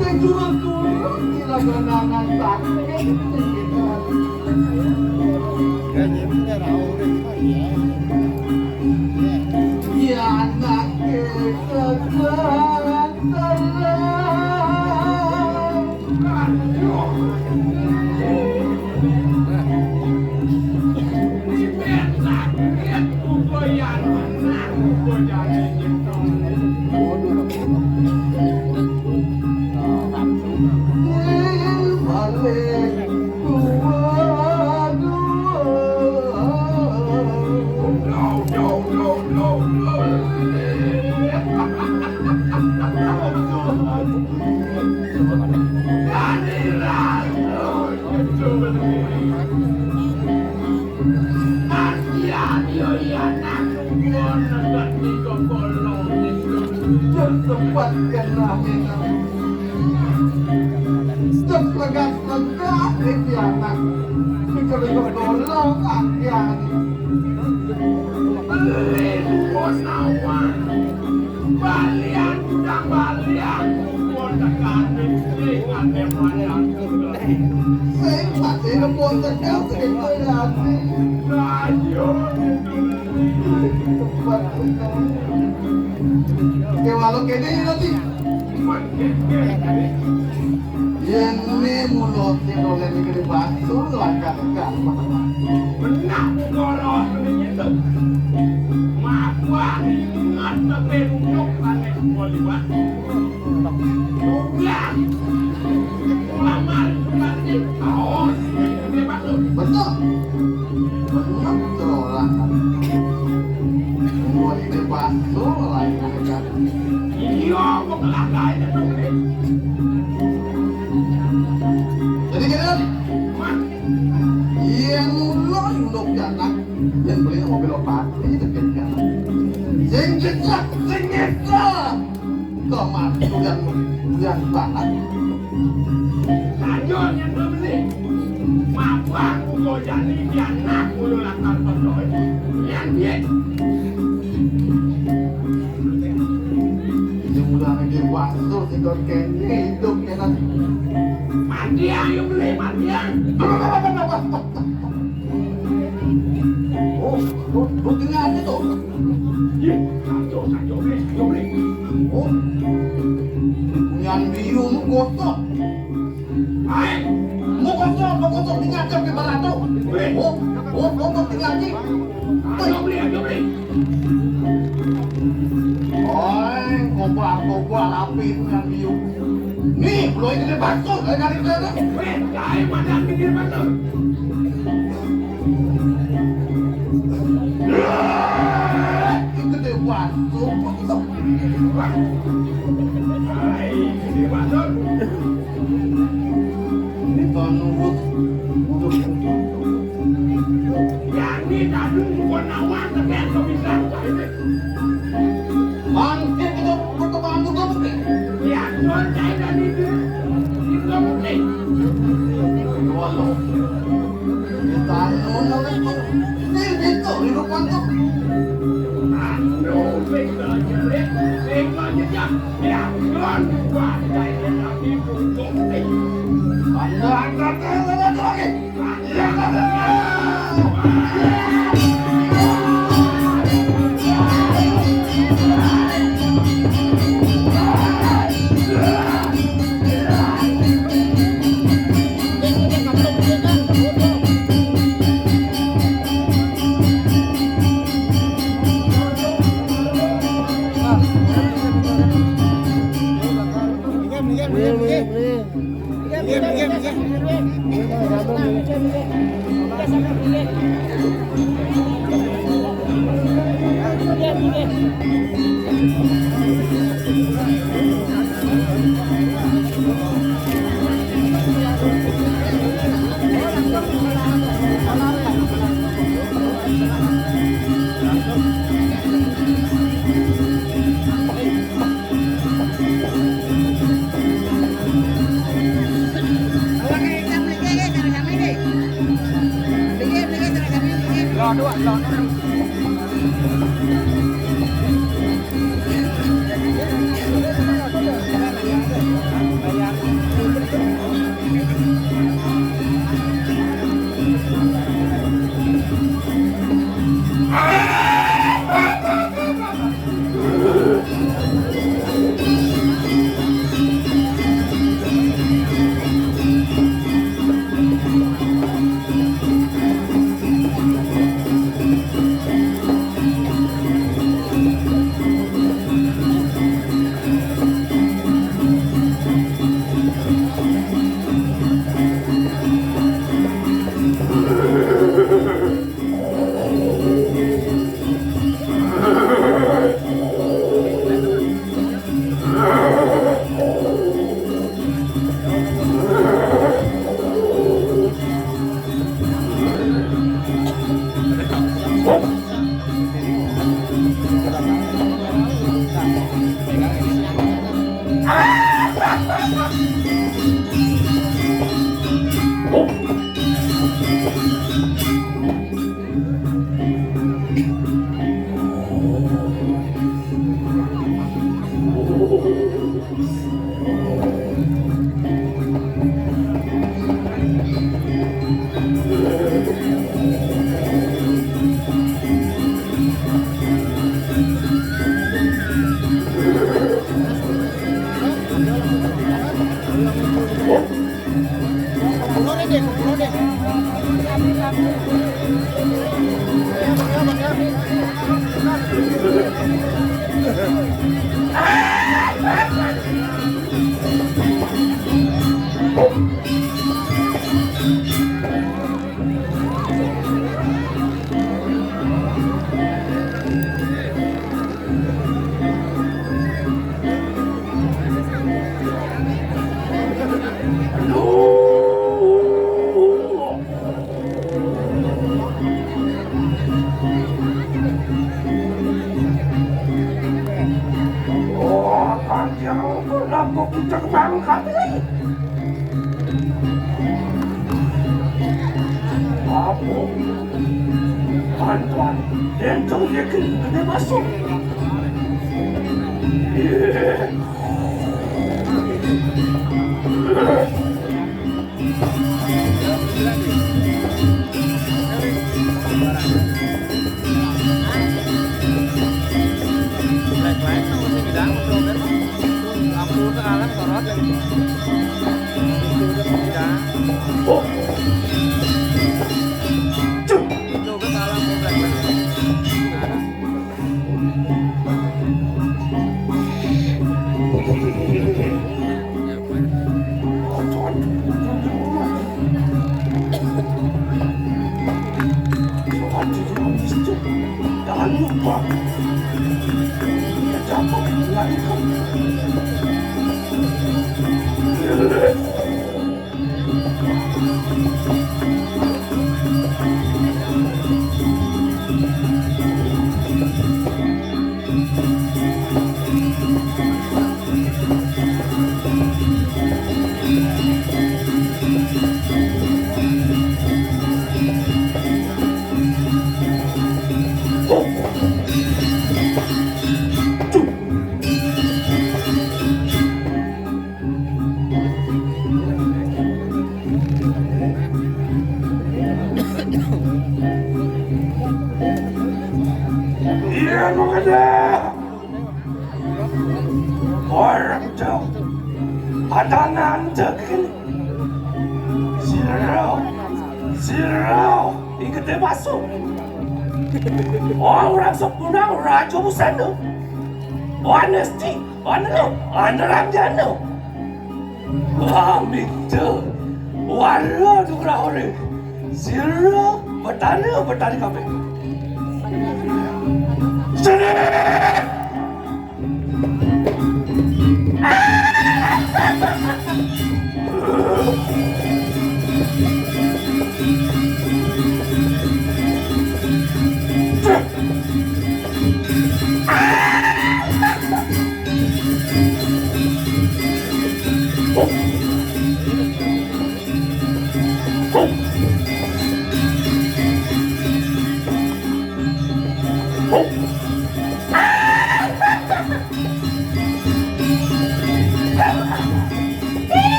Sing turun-turun di laganangan sakit. Ya, ya, ya, ya, ya. Ya, anak kita terang. Sempat kena minum. Ceplegas-ceplegas ini anak. Dikeliling tolong anak. Beli buah sawah. Balian, udah balian. Buah tekanin, sing ane pada. Sing mati nembung tegal segitu ya. Ayo, Ke walau kene nanti. Yén mulo sing oleh negeri Basur langkah-langkah. Benak mulo sing itu. Mabah ingat tapi rukuk pakai semua liwat. Udah. Lamar berarti tahun negeri Basur. Betul. Bener betul orang. Mau di depan tuh orang. Iya, mau kelakar itu. Untuk pianak, yang beli mobil opat, ini dekat pianak. Sing gesek, sing gesek. Kau mati udah, udah banget. Ayo yang beli. Mabang, kau jadi pianak, udah lakar pedoy. Yang dia. Jumlah lagi waktu, tidur kene, hidup kene. Mati, ayo beli, mati, ya. Oh, lu, lu tinggal aja tuh. Ih, kacau, kacau, nih, kacau, nih. Oh, punya biu lu gosok. Hai, mau gosok, mau gosok, tinggal aja ke barato. Nih. Oh, oh, gosok tinggal aja. Kacau, nih, kacau, nih. Oi, kobar, kobar, api punya biu. Nih, belum ini bakso, kayak dari sana. Weh, kayak mana pinggir bakso? Itu deh bakso. Hai, ini bakso. Ini tahun nunggu. Yang ini tadi bukan awal, tapi aku bisa. Bangkit itu pertemuan juga mungkin. Ya, soal saya dan itu, itu mungkin. Waduh. Kita nolak itu. Ini itu, hidup mantap. Anu, bengkel jelek, bengkel jejak. Ya, soal gua saya dan itu mungkin. Anda, anda, anda, anda, anda, anda. Dendong dia ke, kena masuk. Iya, makanya. Orang jauh. Ada nanti. Zero. Zero. Ingat dia masuk. Orang sempurna, raja busana. Honesty. Anu, anu ranjana. Wah, minta. Wala tu kena orang. Zero. Betara, betara kafe. Sini.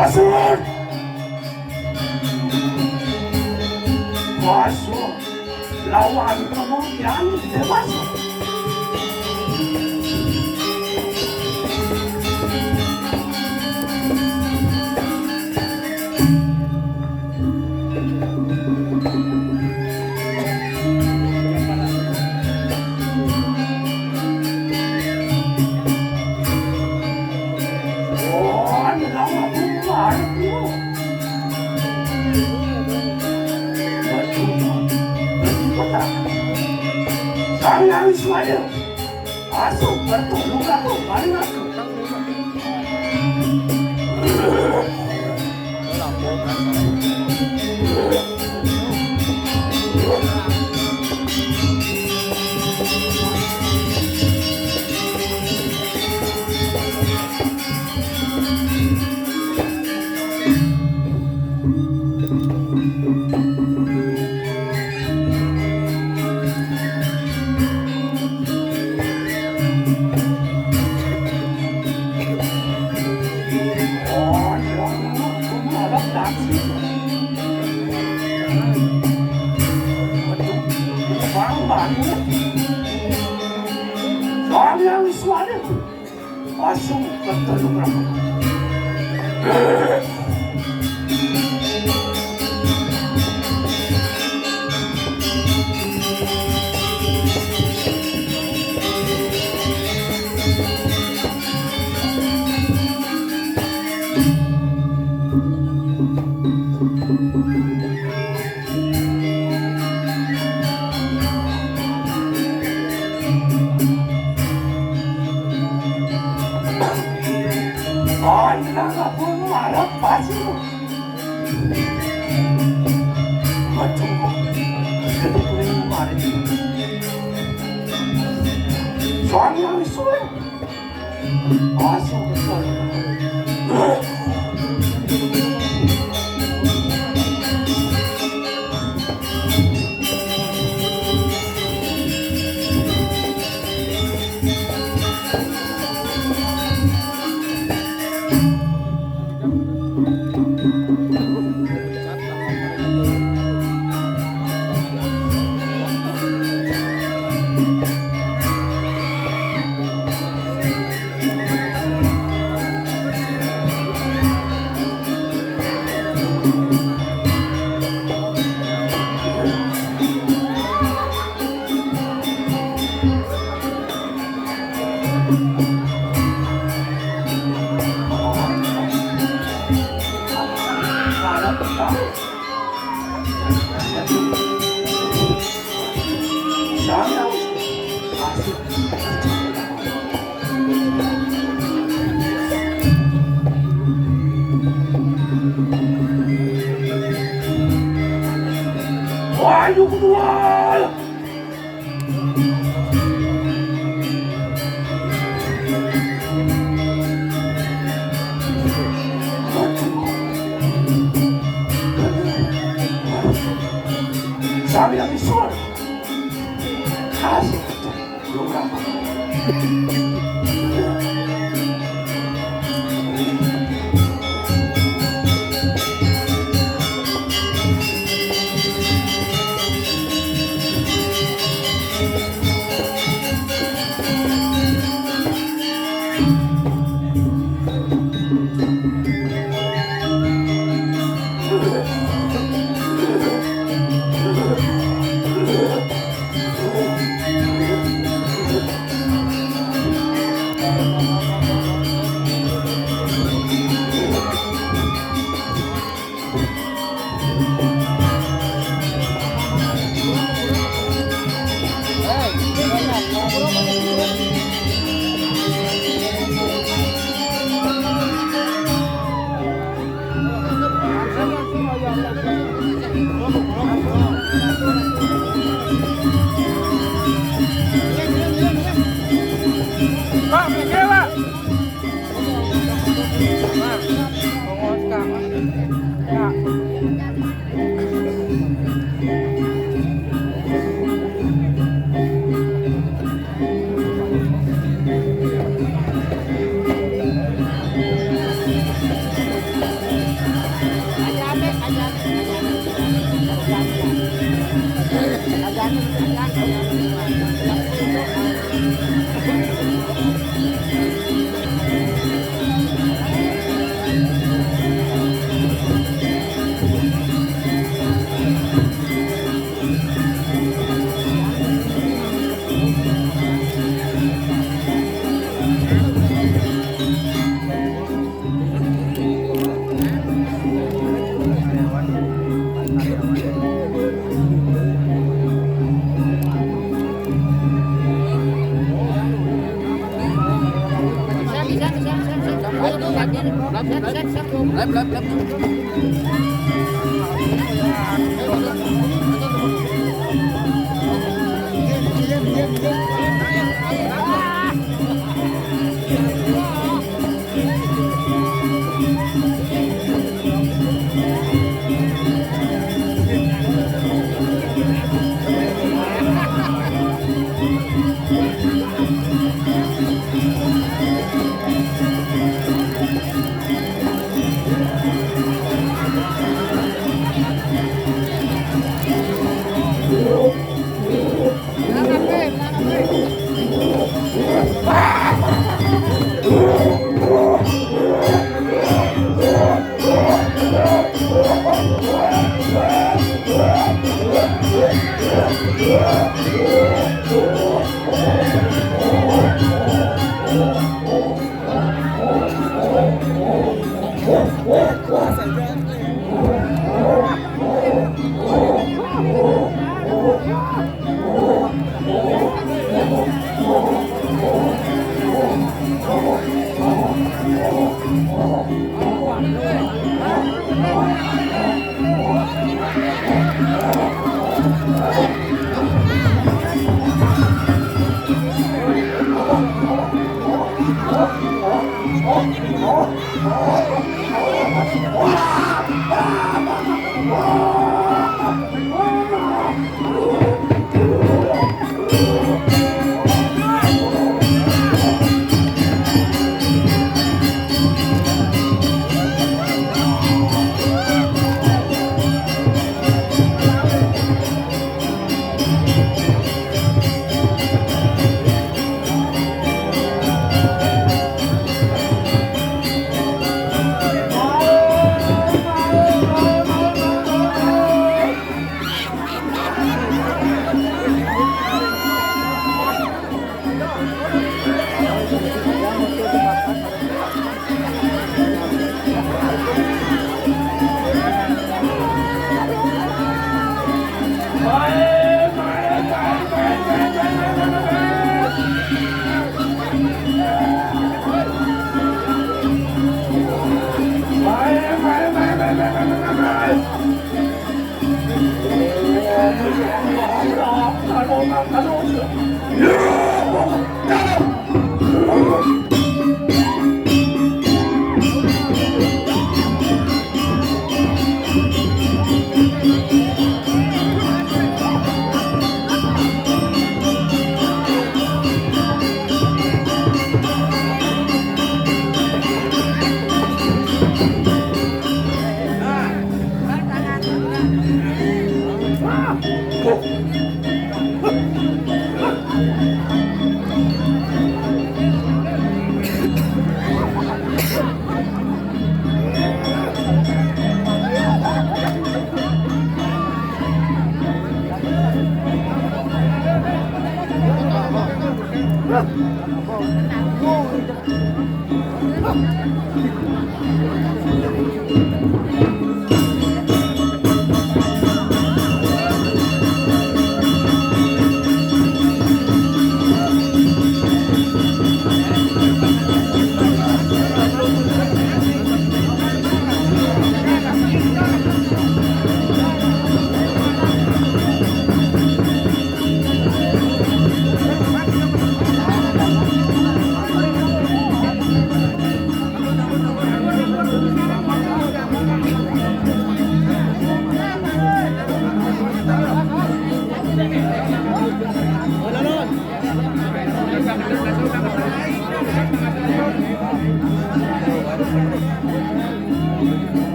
Masuk! Masuk! Lawan kamu yang dewasa. Jangan suara. Masuk bertolong aku, mari aku. Mari. Sang Hyang Wiswana. Asung ketelung. Ay, nangapun marap pasir. Aduh, gede kuning kemarin. Soalnya wis suwe. Asu kesel. Wah, ayo keluar. Sabi na misyon. Asik. Pak, minggir, Pak. Pak, bongos, Kak. Kak.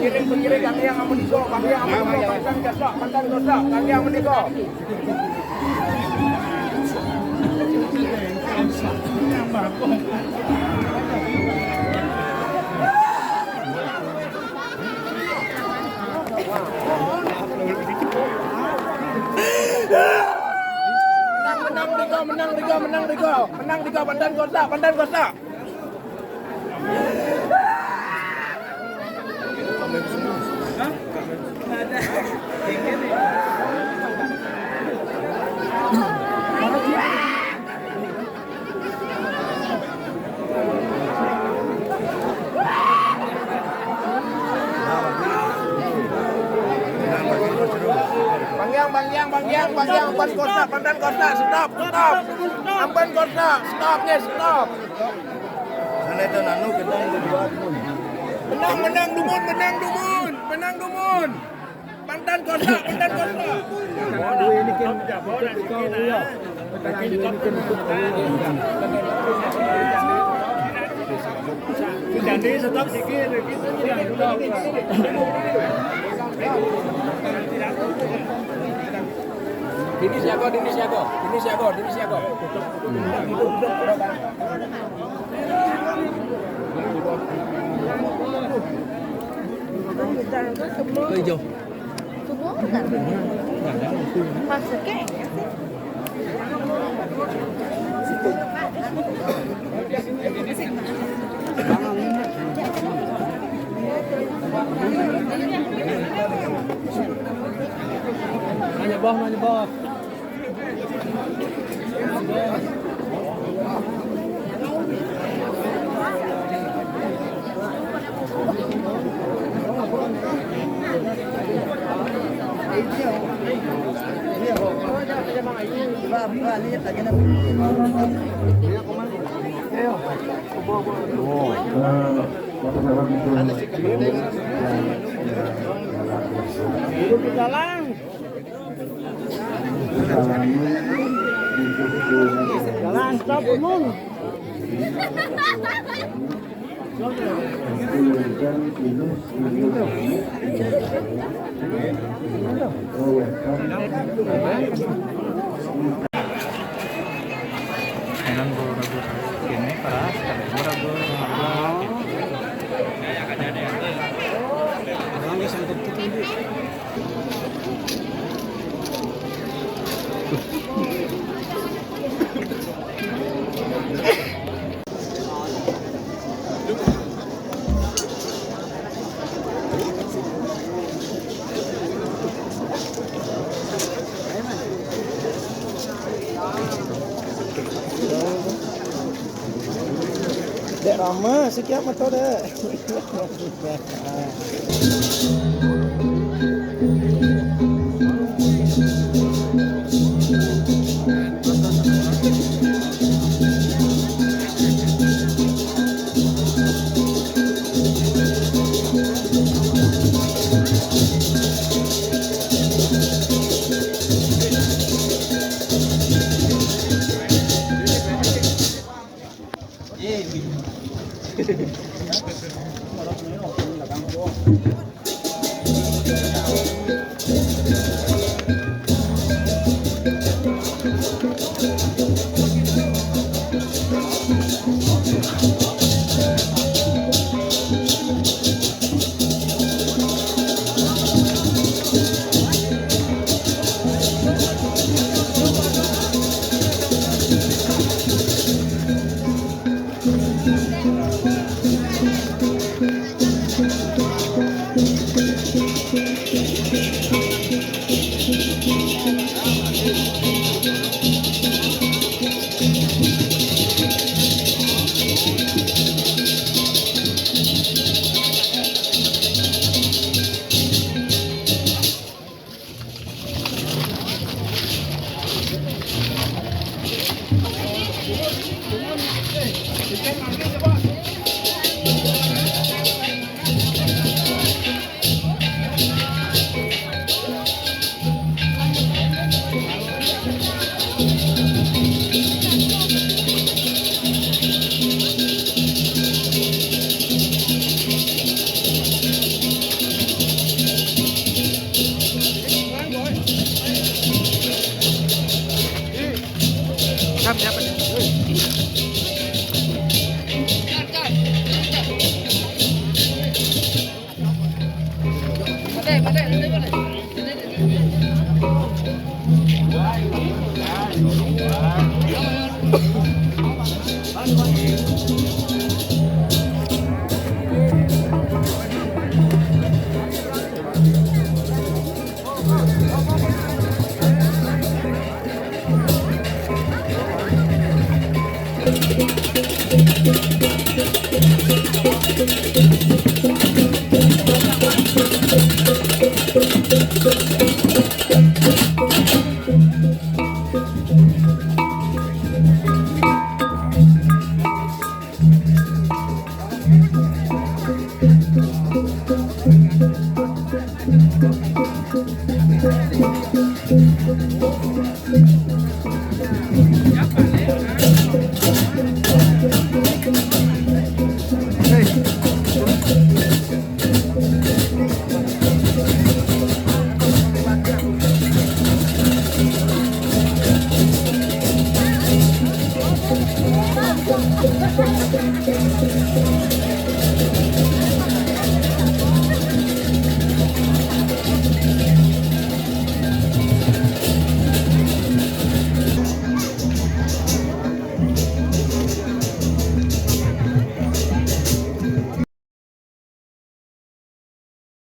Pengiring, pengiring, kami yang amun iso, kami yang amun iso, pantang dosa, pantang dosa, kami yang amun iso. Menang, menang, Riko, menang, Riko, menang, Riko. Menang, Riko, pantang dosa, pantang dosa. Bang Giang, Bang Giang, Bang Giang, Bang Giang, amban kotak, amban kotak, stop, stop. Amban kotak, stop, yes, stop. Sana itu nanu kita yang dibuat. Menang, menang dumun, menang dumun, menang dumun. Pantang kotak, pantang kotak. Jadi stop sikit, kita tidak stop. Dini siaga, Dini siaga, Dini siaga, Dini siaga. Hijau. Masuknya ya sih. Nanya bah, nanya bah. Jalan. Jalan, stop, Mung. Enak, bro, ragu. Ini keras, tapi murah, bro. Mahal. Orang yang sanggup itu, ini. Dek rame, sekian motor dek.